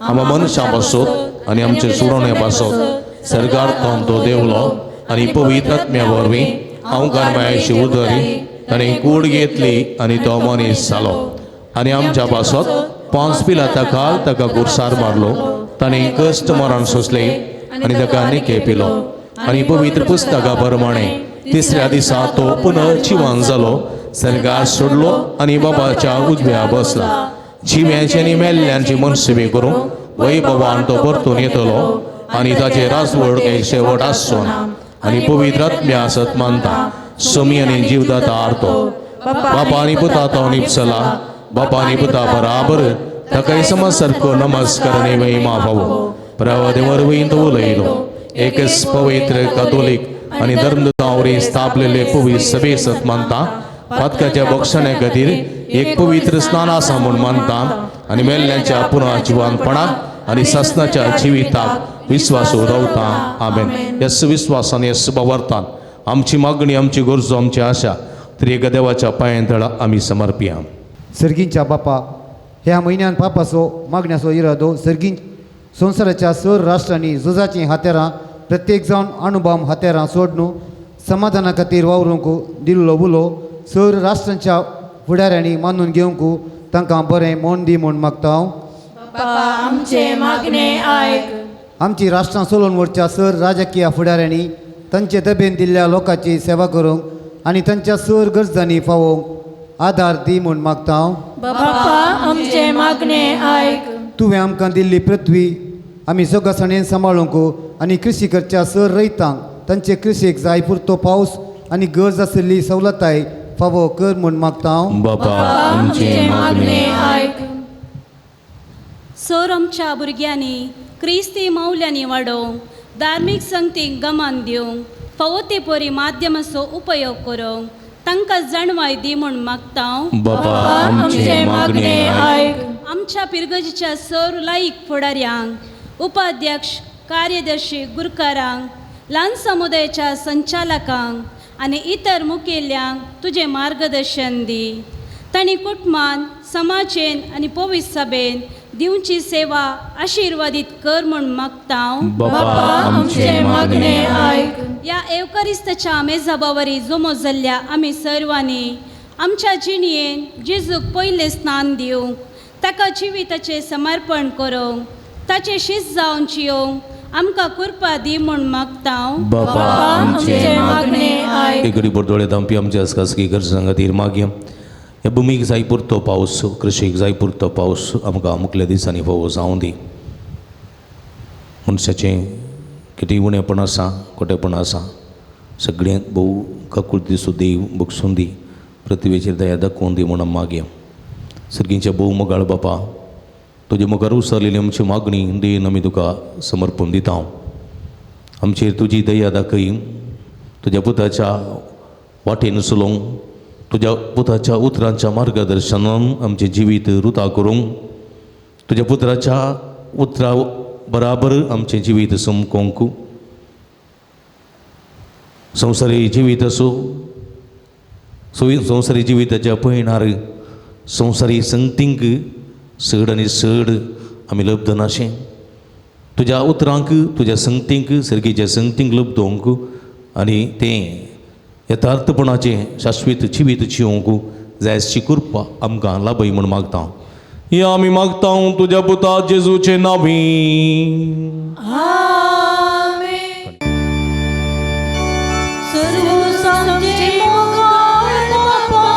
Speaker 3: आमा मनशां पासत आनी आमचे सुडवणे पासत सर्गार तावन तो देवलो आनी पवित्र आत्म्या वरवीं हांव मायाशी उदरी ताणें कूड घेतली आनी तो मनीस जालो आनी आमच्या पासत 5 पिलाता ताका गुरसार मारलो, ताणें कश्ट मरण सोंसलें आनी ताका निके पिलो आनी पवित्र पुस्तका प्रमाणे तिसऱ्या दिसा तो पुनर्जिवन जालो, सर्गार सोडलो आनी बाबाच्या उजव्या बसला. जिव्यांची आनी मेल्ल्यांची मनसेवी करूंक वैभवान तो परतून येतलो आनी ताचे राजवड शेवट आसचो ना. आनी पवित्र आत्म्या सत मानता, समी आनी जीवदाता आरतो, बापा आनी पुता तो निपसला, बापा आनी पुता बराबर ताकाय समज सारको नमस्कार आनी महिमा फावो. प्रवादे वरवीं तो उलयलो, एकच पवित्र कातोलीक आनी धर्मदूतां वरवीं स्थापलेले पवित्र सभे सत मानता, पातकाच्या बक्षण्या खातीर एक पवित्र स्नान आसा म्हूण मानता आनी मेल्ल्यांच्या पुनः जिवानपणाक आनी सासनाच्या जिविताक विस्वास रावता. आमेन. येस विस्वासान येस बावरतान आमची मागणी, आमची गरजो, आमची आशा त्रिएका देवाच्या पांयां तळा आमी समर्पिया.
Speaker 7: सर्गींच्या बापा, ह्या म्हयन्यान पापाचो मागण्याचो इरादो सर्गीं संवसाराच्या सर राष्ट्रांनी झुजाचीं हातेरां प्रत्येक जावन अणुबाम हातेरां सोडून समाधाना खातीर वावरूंक दिल्लो उलो सर राष्ट्रांच्या फुडाऱ्यांनी मानून घेवंक तांकां बरें मन दी म्हूण मागता हांव.
Speaker 2: बापा आमचें मागणें आयक.
Speaker 7: आमची राष्ट्रां चलोवन व्हरच्या सर राजकीय फुडाऱ्यांनी तांचे दबेन दिल्ल्या लोकांची सेवा करूंक आनी तांच्या सर गरजांनी फावोवंक आदार दी म्हूण मागता हांव.
Speaker 2: बापा आमचें मागणें आयक.
Speaker 7: तुवें आमकां दिल्ली पृथ्वी आमी जोगासाणेन सांबाळूंक आनी कृशी करच्या सर रयतांक तांचे कृशीक जाय पुरतो पावस आनी गरज आशिल्ली सवलताय फावो कर म्हूण मागता हांव.
Speaker 3: बापा आमचें मागणें
Speaker 2: आयक.
Speaker 6: सर आमच्या भुरग्यांनी क्रिस्ती मौल्यांनी वाडोवंक, धार्मीक संगतीक गमान दिवंक फावो ते परी माध्यमाचो उपयोग करूंक तांकां जाणवाय दी म्हूण मागता हांव.
Speaker 3: बापा आमचें मागणें आयक.
Speaker 6: आमच्या पिरगजीच्या सर लायक फुडाऱ्यांक, उपाध्यक्ष, कार्यदर्शी, गुरकारांक, ल्हान समुदायाच्या संचालकांक आनी इतर मुखेल्यांक तुजें मार्गदर्शन दी. तांणी कुटुंबान, समाजेन आनी पवित्र सभेन दिवची सेवा आशिर्वादीत कर म्हूण मागता हांव.
Speaker 3: बापा आमचें मागणें
Speaker 2: आयक.
Speaker 6: ह्या एवकरिस्ताच्या मेजाबावरी जमो जाल्ल्या आमी सर्वांनी आमच्या जिणयेन जेजूक पयलें स्नान दिवंक, ताका जिविताचें समर्पण करूंक, ताचें शीस जावन जियोवंक आमकां कृपा दी म्हूण मागता हांव.
Speaker 3: बापा आमचें
Speaker 2: मागणें आयक.
Speaker 3: एक गरीब दोळे धांपी आमच्या खासगी गरजां खातीर मागया. ह्या भुमीक जाय पुरतो पावस, कृशीक जाय पुरतो पावस आमकां मुखल्या दिसांनी फावो जावं दी. मनशाचें कितें उणेपण आसा, खोटेपण आसा, सगळें भोव काकुळटी देव बगसून दी, पृथ्वीचेर दया दाखोवन दी म्हूण मागया. सर्गींच्या भोव मोगाळ बापा, तुजे मुखार उसरलेली आमची मागणी देन आमी तुका समर्पण दिता. आमचेर तुजी दया दाखय, तुज्या पुताच्या वाटेन चलोवंक, तुज्या पुताच्या उतरांच्या मार्गदर्शनान आमचें जिवीत रुता करूंक, तुज्या पुत्राच्या उतरा बराबर आमचें जिवीत समकोंक, संवसारी जिवीत आसूं, संवसारी जिविताच्या पयणार संवसारी संगतींक चड आनी चड आमी लब्ध नाशें, तुज्या उतरांक, तुज्या संगतींक, सर्गीच्या संगतींक लब्धोवंक आनी तें यथार्थपणाचें शाश्वत जिवीत जिवंक जायची कृपा आमकां लाभय म्हूण मागता. हे आमी मागता तुज्या पुता जेजूचे नांवी.
Speaker 2: आमेन. सर्व आमचे मोगाळ बापा,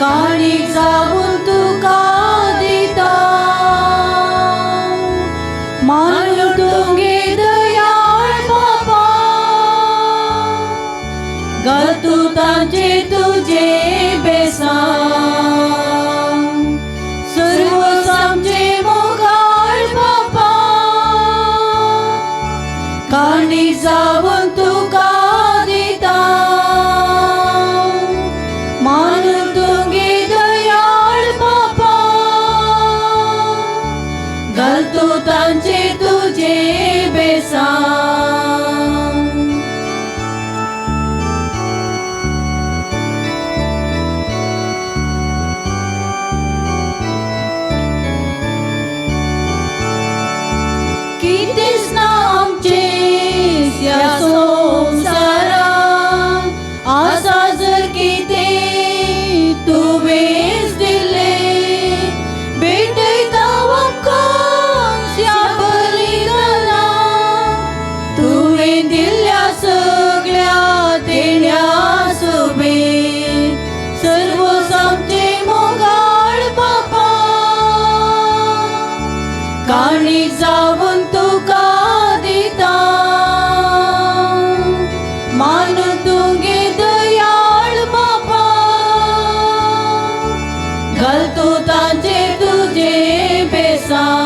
Speaker 2: काळीज जावन तुका दिता, मानून तुगे दयाळ बापा, घालतू तांचे तुजे बेसां. सर्व आमचे मोगाळ बापा, काळीज जावन तुका दिता, मानून तुगे दयाळ बापा, घालतू तांचे तुजे बेसां. कितेंच ना आमचें ह्या संवसारांत, आसा जर कितें तुवेंच दिलें, भेटयता आमकां ह्या बलिदानाक, तुवें दिल्ल्या सगळ्या देण्या सोबें. सर्व आमचें मोगाळ बापा, काळीज जावन तुका दिता, मानून तुगे दयाळ बापा, घालतू तांचे तुजे बेसां.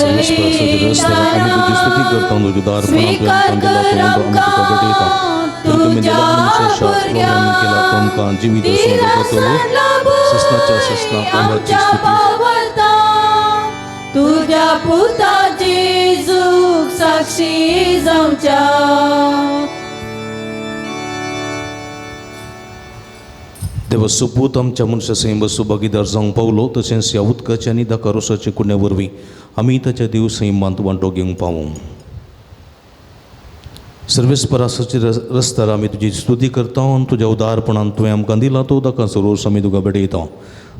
Speaker 2: बलिदाना स्वीकार कर आमकां तुज्या भुरग्यांक तिरासन लाभूय आमच्या पावता तुज्या पुता जेजूक साक्षी जावच्या.
Speaker 3: देवा सुपूत आमच्या मनशा सैम सुभागीदार जावंक पावलो तशेंच ह्या उदकाच्या आनी धाका रोसाच्या कुण्या वरवीं आमी ताच्या देव सैमांत वांटो घेवंक पावूं. सर्वेस्परासाचे रस्त्यार आमी तुजी स्तुती करता आनी तुज्या उदारपणान तुवें आमकां दिला तो उदकाचो रोस आमी तुका भेटयता.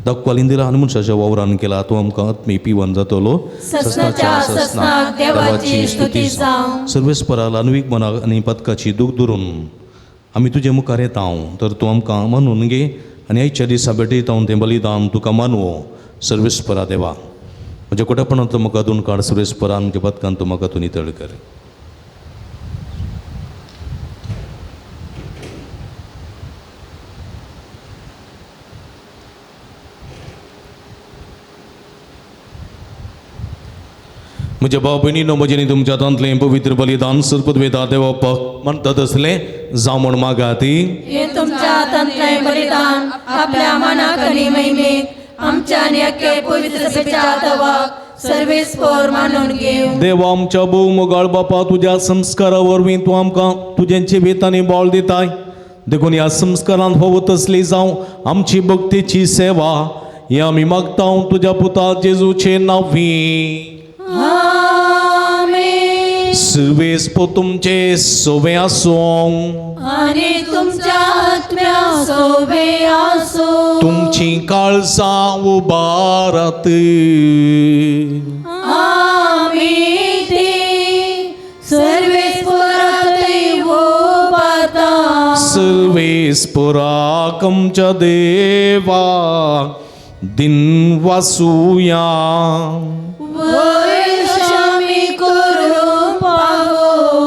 Speaker 3: दाखवालीन दिला आनी मनशाच्या वावरान केला तूं आमकां आत्मी पिवन जातलो.
Speaker 2: ससनाच्या ससनाक देवाची स्तुती जावं.
Speaker 3: सर्वेस्परा लानवीक मनाक आनी पदकाची दूख धरून आमी तुजे मुखार येता तर तूं आमकां मानून घे आनी आयच्या दिसा भेटयता तें बलिदान तुका मानवो. सर्वेस्परा देवा म्हज्या कोटेपणांतलो म्हाका दोन काड. सर्वेस्परा म्हज्या पदकान तूं म्हाका तूं नितळ कर. म्हज्या भाव भयणीनो म्हजें आनी तुमच्या हातांतलें पवित्र बलिदान सरपदवेता देवा म्हणटात तसलें जावं म्हूण मागाती.
Speaker 2: हे तुमच्या हातांतलें बलिदान आपल्या मनाक आनी महिमेक आमच्या आनी अख्खे पवित्र सभेच्या देवाक सर्वेस्पर मानून घेवं.
Speaker 3: देवा आमच्या भोव मोगाळ बापा तुज्या संस्कारा वरवीं तूं आमकां तुजें जिवीत आनी बळ दिताय देखून ह्या संस्कारांत फावो तसली जावं आमची भक्तीची सेवा ही आमी मागता तुज्या पुता जेजूचे नांवी.
Speaker 2: आमेन.
Speaker 3: सर्वेस्पर तुमचे सोवे आसूं
Speaker 2: आनी तुमच्या आत्म्या सोवे आसूं.
Speaker 3: तुमची काळजां उबारात.
Speaker 2: आमी ती सर्वेस्परातय उबारता.
Speaker 3: सर्वेस्पराक आमच्या देवा दिन वासुया.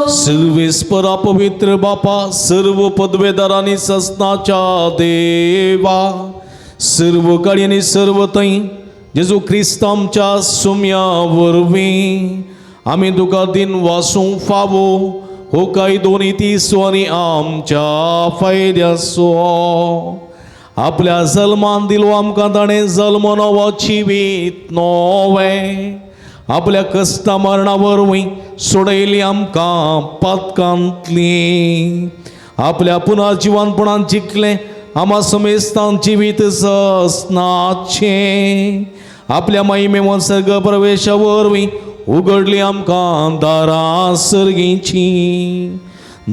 Speaker 3: सर्वेस्परा पवित्र बापा सर्व पदवेदार आनी ससनाच्या देवा सर्व काळी आनी सर्व थंय जेजू क्रिस्त आमच्या सुम्या वरवीं आमी तुका दिन वासूंक फावो हो कायदो नीतीचो आनी आमच्या फायद्याचो. आपल्या जल्मान दिलो आमकां ताणें जल्म नवो जिवीत नवें आपल्या कश्टा मरणा वरवीं सोडयली आमकां पातकांतली आपल्या पुनर्जिवनपणान जिखलें आमा समेस्तान जिवीत ससनाचें आपल्या महिमेवन सर्ग प्रवेशा वरवीं उगडली आमकां दारां सर्गीची.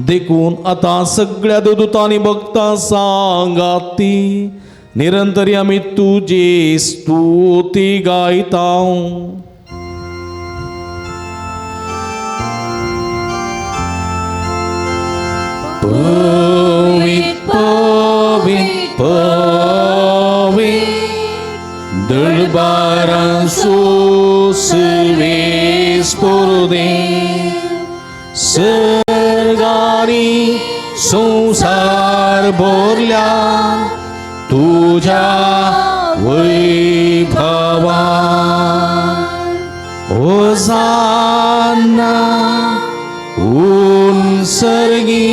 Speaker 3: देखून आतां सगळ्या देवदूतांनी भक्तां सांगाती निरंतरी आमी तुजी स्तुती गायता. पवित पवित पवित दरबारांसो सर्वेस्पर देव सर्गानी संसार भरल्या तुझ्या वैभवा. होसाना उन सर्गी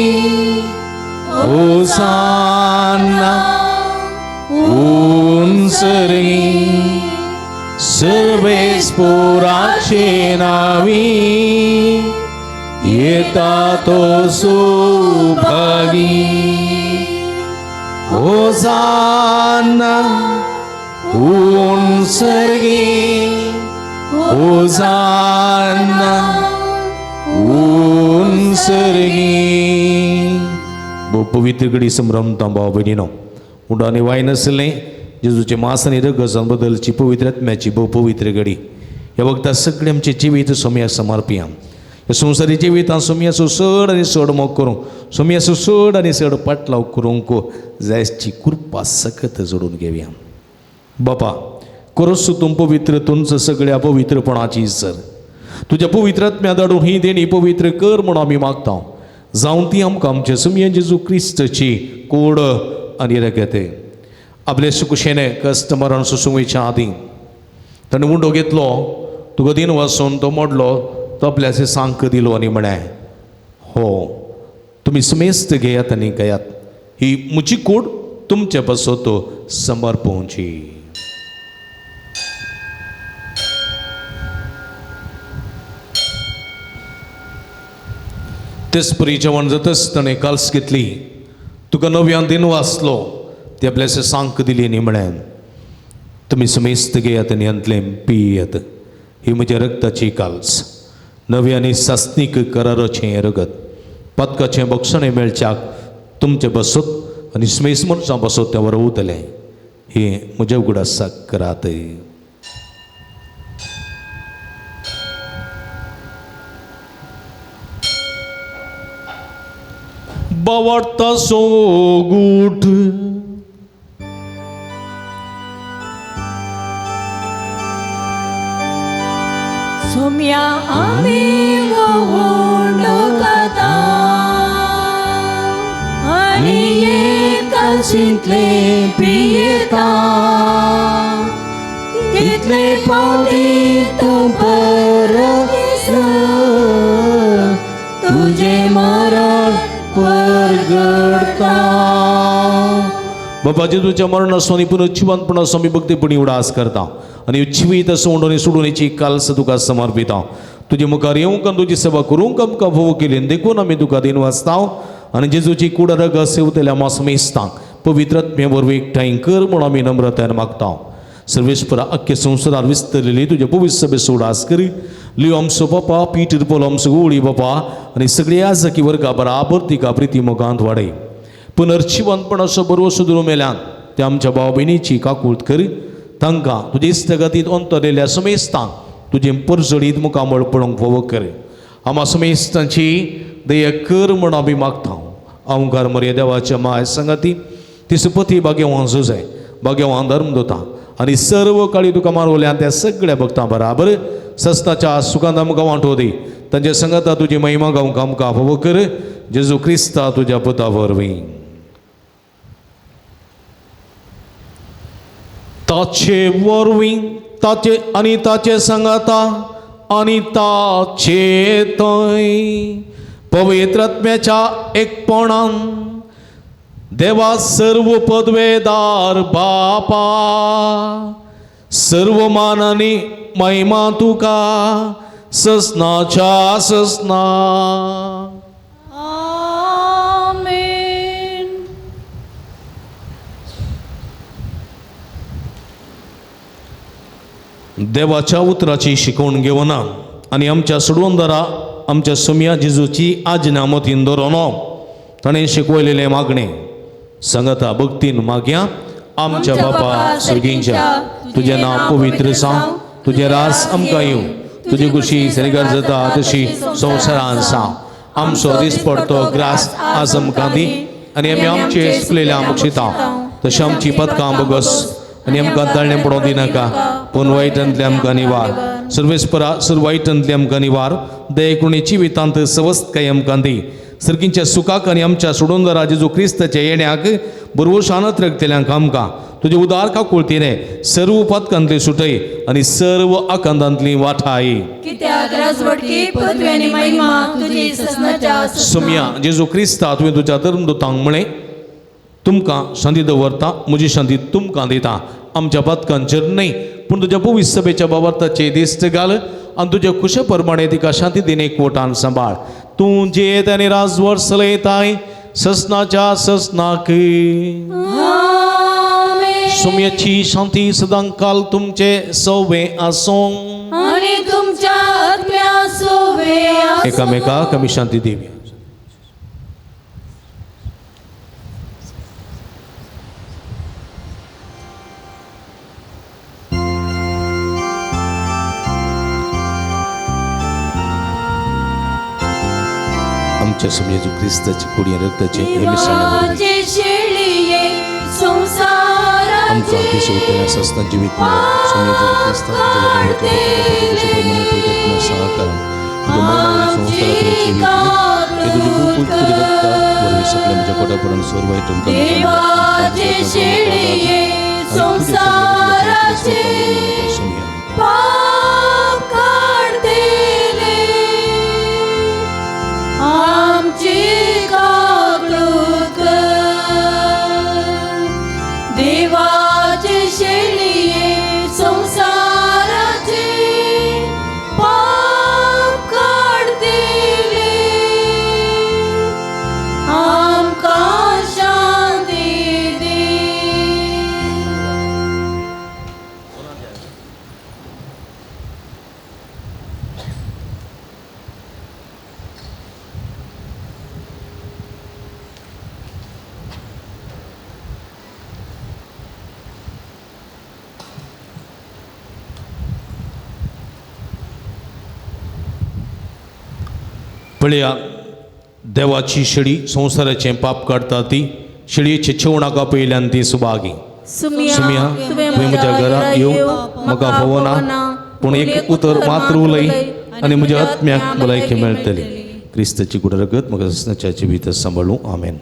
Speaker 3: होसाना उन सर्गी सर्वेस्पराचे नावी येता तो सुभागी. होसाना उन सर्गी होसाना उन सर्गी. भोव पवित्र घडी संभ्रमता भाव भयणीनो उंडानी वाय नासलें जेजूचे मास आनी रगत बदलची पवित्र आत्म्याची भोव पवित्र घडी. ह्या वखदां सगळें आमचें जिवीत सोमयाक समर्पया. ह्या संवसारी जिवितांत सोमयाचो चड आनी चड मोग करूंक सोमयाचो चड आनी चड पाटलाव करूंक जायची कृपा सकत जोडून घेवया. बापा करोस तूं पवित्र तुमचं सगळ्या पवित्रपणाची सर तुज्या पवित्र आत्म्या धाडून ही देणी पवित्र कर म्हूण आमी मागता. जावं ती आमकां आमच्या सुमया जेजू क्रिस्तची कोड आनी रगत. आपले सुकुशेने कश्ट मरण सोसूंक वयच्या आदीं ताणें उंडो घेतलो तुका दिन वासून तो मोडलो, तबल्याचे सांक दिलो आनी म्हळें, हो तुमी समेस्त घेयात आनी घेयात, ही म्हजी कूड तुमचे पासत समर्पोवची. तेच परी जेवण जातच ताणें काल्स घेतली, तुका नव्यान दिन वाचलो, ती आपल्याचे सांक दिली आनी म्हळें, तुमी समेस्त घेयात आनी हांतलें पियेत, ही म्हज्या रक्ताची काल्स, नवी आनी सासणीक कराराचें रगत, पातकाचें बक्षणें मेळच्याक तुमचे बसत आनी समेस्त मनशां बसत तें वरवतलें, हें म्हज्या उगडासाक करात. बावडता सोगूठ
Speaker 2: सोम्या आमी वोंडोकता आनी एकाशींतले पियेता, तितले पावटी तूं परत तुजें मरण परगडता.
Speaker 3: बाबा जेजूच्या मरणाचो आनी पुनर्जिवंतपणाचो आमी भक्तीपणी उडास करता आनी जिवीत सोडून आनी सोडून काल्स तुका समर्पिता. तुजे मुखार येवंक आनी तुजी सेवा करूंक आमकां भोव केली देखून आमी तुका दिन वाचता आनी जेजूची कूड रगत सेवतल्या मासमेस्तांक पवित्र आत्म्या वरवीं एकठांय कर म्हूण आमी नम्रतायेन मागता. सर्वेस्परा अख्खे संवसारार विस्तरलेली तुजे पवित्र सभेचो उडास करी. लियो आमचो बापा पीटर पोल आमचो गोळी बापा आनी सगळ्या जकी वर्गा बराबर तिका प्रिती मोगांत वाडय. पुनर्जिवंतपणाचो बरो सुदरू मेल्यान ते आमच्या भाव भयणीची काकूळत करी. तांकां तुजे इश्टगतींत अंतरलेल्या समेस्तांक तुजें परजळीत मुखामळ पळोवंक फावो कर. आमा समेस्तांची दया कर म्हूण आमी मागता. अवंकार मरे देवाच्या माय संगती ती सुपती भाग्यवान जुजाय भाग्यवान धर्म दोता आनी सर्व काळी तुका मारवल्या त्या सगळ्या भक्तां बराबर सस्ताच्या सुखांत आमकां वांटो दी. तांच्या संगता तुजी महिमा गावंक आमकां फावो कर. जेजू क्रिस्ता तुज्या पुता वरवीं. ताचे वरवीं ताचे आनी ताचे संगता आनी ताचे थंय पवित्र आत्म्याच्या एकपणान देवा सर्व पदवेदार बापा सर्व मानानी महिमा तुका ससनाच्या ससना.
Speaker 2: आमेन.
Speaker 3: देवाच्या उतराची शिकवण घेवना आनी आमच्या सोडवणदारा आमच्या सोम्या जेजूची आज्ञा मतीन दवरून ताणें शिकवलेलें मागणें संगता भक्तीन मागया. आमच्या बापा सर्गींच्या तुजें नांव पवित्र जावं, तुजें रास आमकां येवं, तुजी खुशी सर्गार जाता तशी संवसारान जावं. आमचो दिसपडतो ग्रास आज आमकां दी आनी आमी आमचे चुकलेल्या बक्षिता तशें आमची पदकां बगस आनी आमकां ताळणें पडोवंक दिनाका, पूण वायटांतलें आमकां निवार. सर्वेस्परा सर्व वायटांतलें आमकां निवार. दयेकुणेची वितांत सवस्तकाय आमकां दी. सर्गींच्या सुखाक आनी आमच्या सोडूनदारा जेजू क्रिस्ताच्या येण्याक बरवशानत रगतल्यांक आमकां तुजे उदार काकुळतीने सर्व पातकांतली सुटय आनी सर्व आकांतांतली वाठाय.
Speaker 2: कित्याक राजवटकी पदवी आनी महिमा तुजी ससनाच्या
Speaker 3: सोम्या जेजू क्रिस्ता तुवें तुज्या धर्मदूतांक म्हळें, तुमकां शांती दवरता, म्हजी शांती तुमकां दिता. आमच्या पातकांचेर न्हय पूण तुज्या पवित्र सभेच्या बाबर्ताचे दिश्ट घाल आनी तुज्या खुशे प्रमाणे तिका शांती दिन एकवटान सांबाळ. तूं जियेत आनी राजवट चलयताय ससनाच्या ससनाक. सोम्याची शांती सदांकाल तुमचे सवे आसूं
Speaker 2: आनी तुमच्या आत्म्या सोवे आसूं.
Speaker 3: एकामेकाक आमी शांती दिवया. आमच्या समजेजू क्रिस्ताची कुडी रक्ताचे हे मिसळणे आमकां दिसवतल्या सस्ता जिवीत समजेजू क्रिस्ता सहकारान तुज्या मरणावरी संवसाराची हे तुजे खूब तुझ्या रक्ता वरवीं सगळ्या म्हज्या कोटापर्यंत सर्व
Speaker 2: संसाराचे पाप.
Speaker 3: पळया देवाची शेळी संवसाराचें पाप काडटा ती शेळयेचे छेवणाका पयल्यान ती सुभागी. सुमिया तुवें म्हज्या घरा येवंक म्हाका फावना, पूण एक उतर मात्र उलय आनी म्हज्या आत्म्याक भलायकी मेळटली. क्रिस्ताची कुड रगत म्हाका ससनाच्या जिवीत सांबाळूं. आमेन.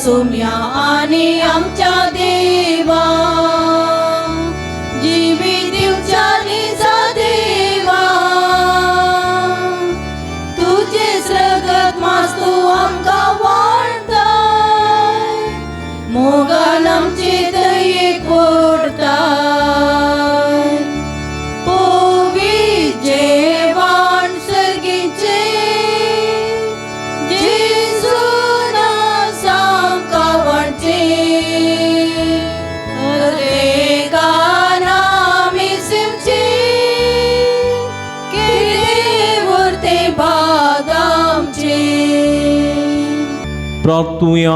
Speaker 2: सुम्या आनी आमच्या देवा जिवी दिवच्या निजा देवा, तुजेच रगत मास तूं आमकां वाडताय, मोगान आमचे दयेक ओडताय. पोवी जेवण सर्गीचें
Speaker 3: प्रार्थुया.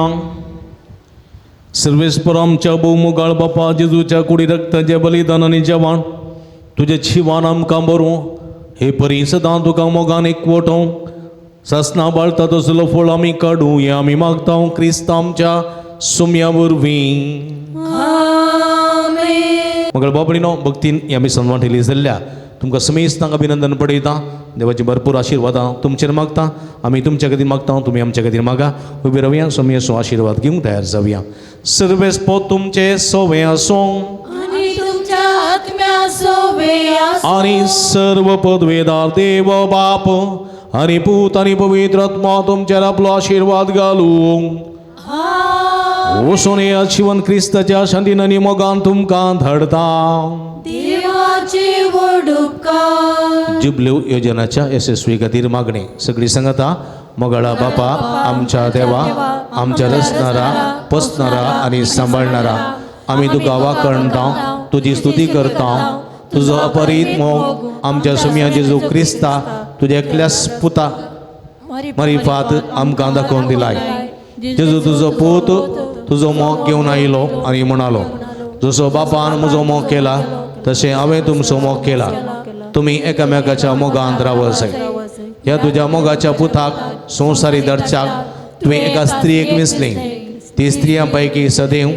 Speaker 3: सर्वेस्पर आमच्या भोवमुगाळ बापा जेजूच्या कुडी रक्ताचें बलिदान आनी जेवण तुजें शिवान आमकां बरूं हे परी सदां तुका मोगान एकवटों सासना बाळता तसलो फळ आमी काडूं हें आमी मागता क्रिस्त आमच्या सुम्या वरवीं. मगळ बाबडीनो भक्तीन ही आमी सन्मान जाल्ल्या तुमकां समेस्तांक अभिनंदन पडयता. देवाची भरपूर आशिर्वादां तुमचेर मागता. आमी तुमच्या खातीर मागता, तुमी आमच्या खातीर मागा. उबी रावया, सोमयेचो आशिर्वाद घेवंक तयार जावया. सर्वेस्पर तुमचे सोवे आसूं आनी सर्व पदवेदार देव बाप आनी पूत आनी पवित्र आत्मा तुमचेर आपलो आशिर्वाद घालूं. वचून येयात, शिवन क्रिस्ताच्या शांतीन आनी मोगान तुमकां धाडता. जुबल्यो योजनाच्या यशस्वी खातीर मागणी. सगळी सांगता मोगाळा बापा आमच्या देवा, आमच्या रचणारा पोसणारा आनी सांबाळणारा, आमी तुका वाखणता, तुजी स्तुती करता. तुजो अपरीत मोग आमच्या सुम्या जेजू क्रिस्ता तुज्या एकल्याच पुता मरिफात आमकां दाखोवन दिलाय. जेजू तुजो पूत तुजो मोग घेवन आयलो आनी म्हणालो, जसो बापान म्हजो मोग केला तशें हांवें तुमचो मोग केला, तुमी एकामेकाच्या मोगांत रावसाय. ह्या तुज्या मोगाच्या पुताक संवसारी दर्च्याक तुवें एका स्त्रियेक विसली. ती स्त्रियां पैकी सदैव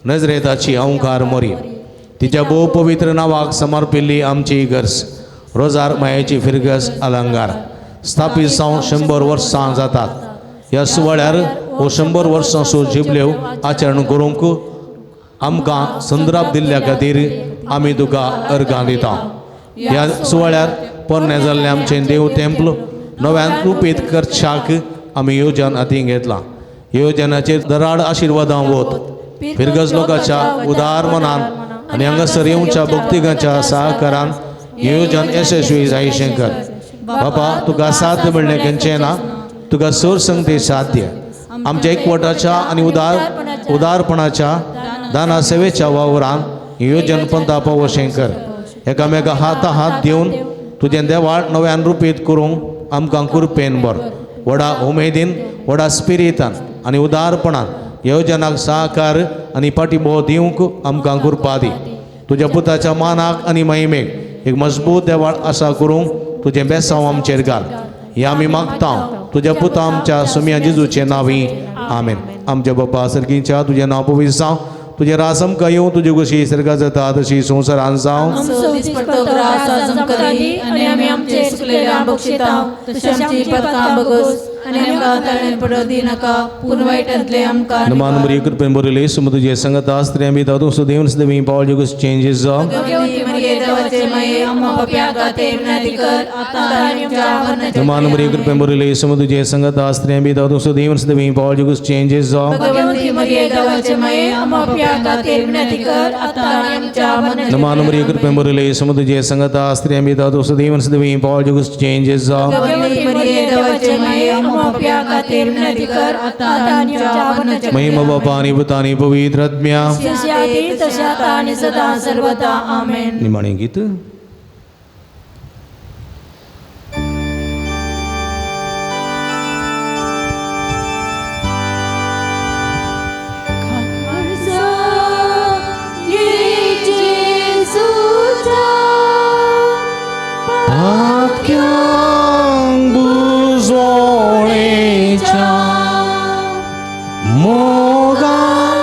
Speaker 3: नजरेताची अंकार मोरी. तिच्या भोव पवित्र नांवाक समर्पिल्ली आमची इगर्ज रोजार मायेची फिरगज अलंगार स्थापीत जावन 100 वर्सां जातात. ह्या सुवाळ्यार हो 100 वर्सांचो जिबल्यो आचरण करूंक आमकां संद्राप दिल्ल्या खातीर आमी तुका अर्गां दिता. ह्या सुवाळ्यार पोरणे जाल्लें आमचें देव टेम्पल नव्यान रुपीत करच्याक आमी योजन हातीं घेतलां. योजनाचेर दराड आशिर्वादां वत फिरगज लोकांच्या उदार मनान आनी हांगासर येवच्या भक्तिकांच्या सहकारान योजन यशस्वी जायशें कर. बापा तुका साध्य म्हणलें खंयचें ना, तुका सोर संगती साध्य. आमच्या एकवटाच्या आनी उदारपणाच्या दाना सेवेच्या वावरान योजन पंथा पावोशें कर. एकामेका हाता हात दिवन तुजें देवाळ नव्यान रुपीत करूंक आमकां कुरपेन बर व्हडा उमेदीन व्हडा स्पिरितान आनी उदारपणान योजनाक सहकार आनी पाठिंबो दिवंक आमकां कुरपा दी. तुज्या पुताच्या मानाक आनी महिमेक एक मजबूत देवाळ आसा करूंक तुजें बेसांव आमचेर घाल. हें आमी मागता तुज्या पुता आमच्या सुम्या जेजूचे नांवी. आमेन. आमच्या बापा सर्गीच्या तुजें नांव पवित्र जावं, तुजें राज आमकां येवं, तुजी गोशी सर्गा जाता तशी संवसारान जावं.
Speaker 2: आनी आमकां ताळेन पडो दिनाका पूण वायटांतले आमकां
Speaker 3: नमान मरिये कृपेन भरिल्ले येसू तुजे संगत स्त्रियां भितर तूं सुदैवन सदैव पावल जुगूस चेंजेस
Speaker 2: भगवती मरिये देवाचे माये आम्हा पाप्यां खातीर विनंती कर आतां आनी आमच्या मरणाच्या
Speaker 3: नमान मरिये कृपेन भरिल्ले येसू तुजे संगत स्त्रियां भितर तूं सुदैवन सदैव पावल जुगूस चेंजेस
Speaker 2: भगवती मरिये देवाचे माये आम्हा पाप्यां खातीर विनंती कर आतां आनी आमच्या मरणाच्या
Speaker 3: नमान मरिये कृपेन भरिल्ले येसू तुजे संगत स्त्रियां भितर तूं सुदैवन सदैव पावल जुगूस चेंजेस
Speaker 2: भगवती मरिये देवाचे माये आम्हा पाप्यां खातीर विनंती कर आतां आनी आमच्या मरणाच्या
Speaker 3: महिमा बापा आणि पुता आणि पवित्र आत्म्या
Speaker 2: जशी आधी तशी आता आणि सदा सर्वदा आमेन.
Speaker 3: निमाणे गीत. पाक्यांक बुजवणेच्या मोगान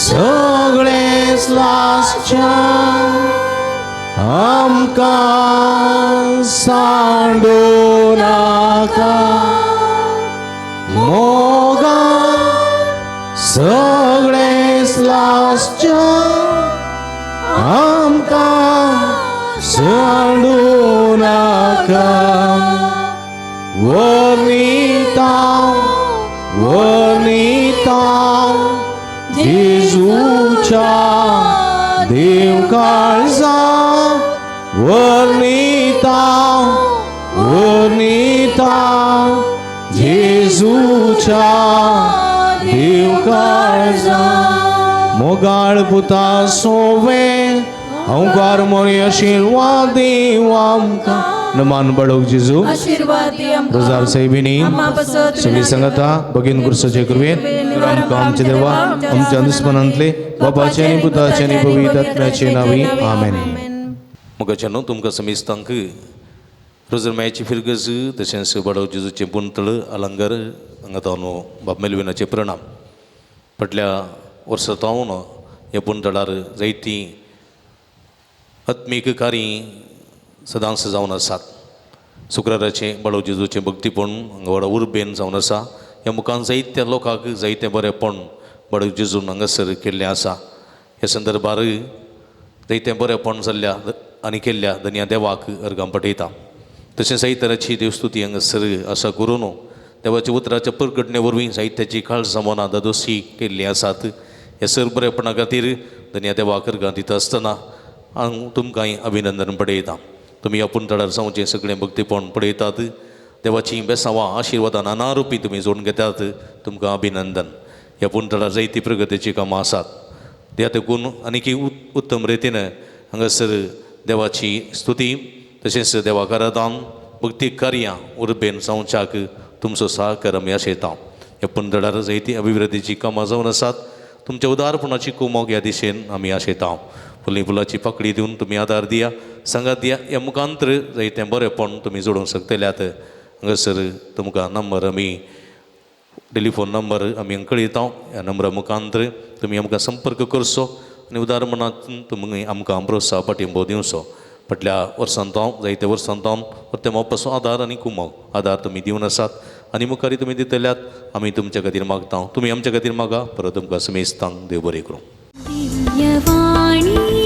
Speaker 3: सगळेच लासच्या आमकां सांडू नाका मोगान सगळेच लासच्या आमकां सांडू नाका वर्णिता वर्णिता जेजूच्या देव काळजा वर्णिता वर्णिता जेजूच्या देव काळजा मोगाळ पुता सोवे अंकार मोरी आशीर्वाद देव आमकां. नमान बळोक जेजू
Speaker 2: आशीर्वाद दी आमकां.
Speaker 3: रोजार साहेबिनी
Speaker 2: आम्हा पासत
Speaker 3: सगळी संगता भगीन कुर्साचे कृपेन आमकां आमच्या देवा आमच्या दुस्मनांतले बापाचे आनी पुताचे आनी पवित्र आत्म्याचे नांवी आमेन. मोगाचे न्हू तुमकां समेस्तांक रोजर मायाची फिरगज तशेंच बाळो जेजूचें पुंतळ अलंकार हांगा तावन बाब मेलविनाचे प्रणाम. फाटल्या वर्सा तावन ह्या पुंतळार जायतीं आत्मीक कार्य सदांच जावन आसात. शुक्राराचें बाळो जेजूचें भक्तीपण हांगा व्हडा उर्बेन जावन आसा. ह्या मुखान जायत्या लोकांक जायतें बरेंपण बाळो जेजून हांगासर केल्लें आसा. ह्या संदर्भार जायतें बरेंपण जाल्ल्या आनी केल्ल्या धनया देवाक अर्गां पठयता. तशें जायते तराची देवस्तुती हांगासर आसा करून देवाच्या उतराच्या परगटणे वरवीं जायत्याची काळजां मनां दादोसी केल्लीं आसात. ह्या सर बरेपणा खातीर धनया देवाक अर्गां दिता आसतना हांव तुमकांय अभिनंदन पडयता. तुमी आपूण तळार जावचें सगळें भक्तीपण पळयतात. देवाचीं बेसांवां आशिर्वादां नाना रुपी तुमी जोडून घेतात. तुमकां अभिनंदन. ह्या पुणतळार जायती प्रगतीचीं कामां आसात. त्या देखून आनीकय उत्तम रितीन हांगासर देवाची स्तुती तशेंच देवाक आराधन भक्ती कार्यां उर्बेन जावच्याक तुमचो सहकार आमी आशयता. ह्या पुणतळार जायती अभिवृद्धीचीं कामां जावन आसात. तुमच्या उदारपणाची कुमोक ह्या दिशेन आमी आशयता. फुली फुलाची पाकळी दिवन तुमी आदार दिया सांगात दिया. ह्या मुखांतर जायतें बरेंपण तुमी जोडूंक शकतल्यात. हांगासर तुमकां नंबर आमी टेलिफोन नंबर आमी कळयता. ह्या नंबरा मुखांतर तुमी आमकां संपर्क करचो आनी उदारपणांत तुमी आमकां प्रोत्साह पाठिंबो दिवचो. फाटल्या वर्सान तावन जायत्या वर्सान तावन परते मोपाचो आदार आनी कुमोक आदार तुमी दिवन आसात आनी मुखारी तुमी दितल्यात. आमी तुमच्या खातीर मागता, तुमी आमच्या खातीर मागा. परत तुमकां समेस्तांक देव बरें करूं.
Speaker 1: दिव्यवाणी.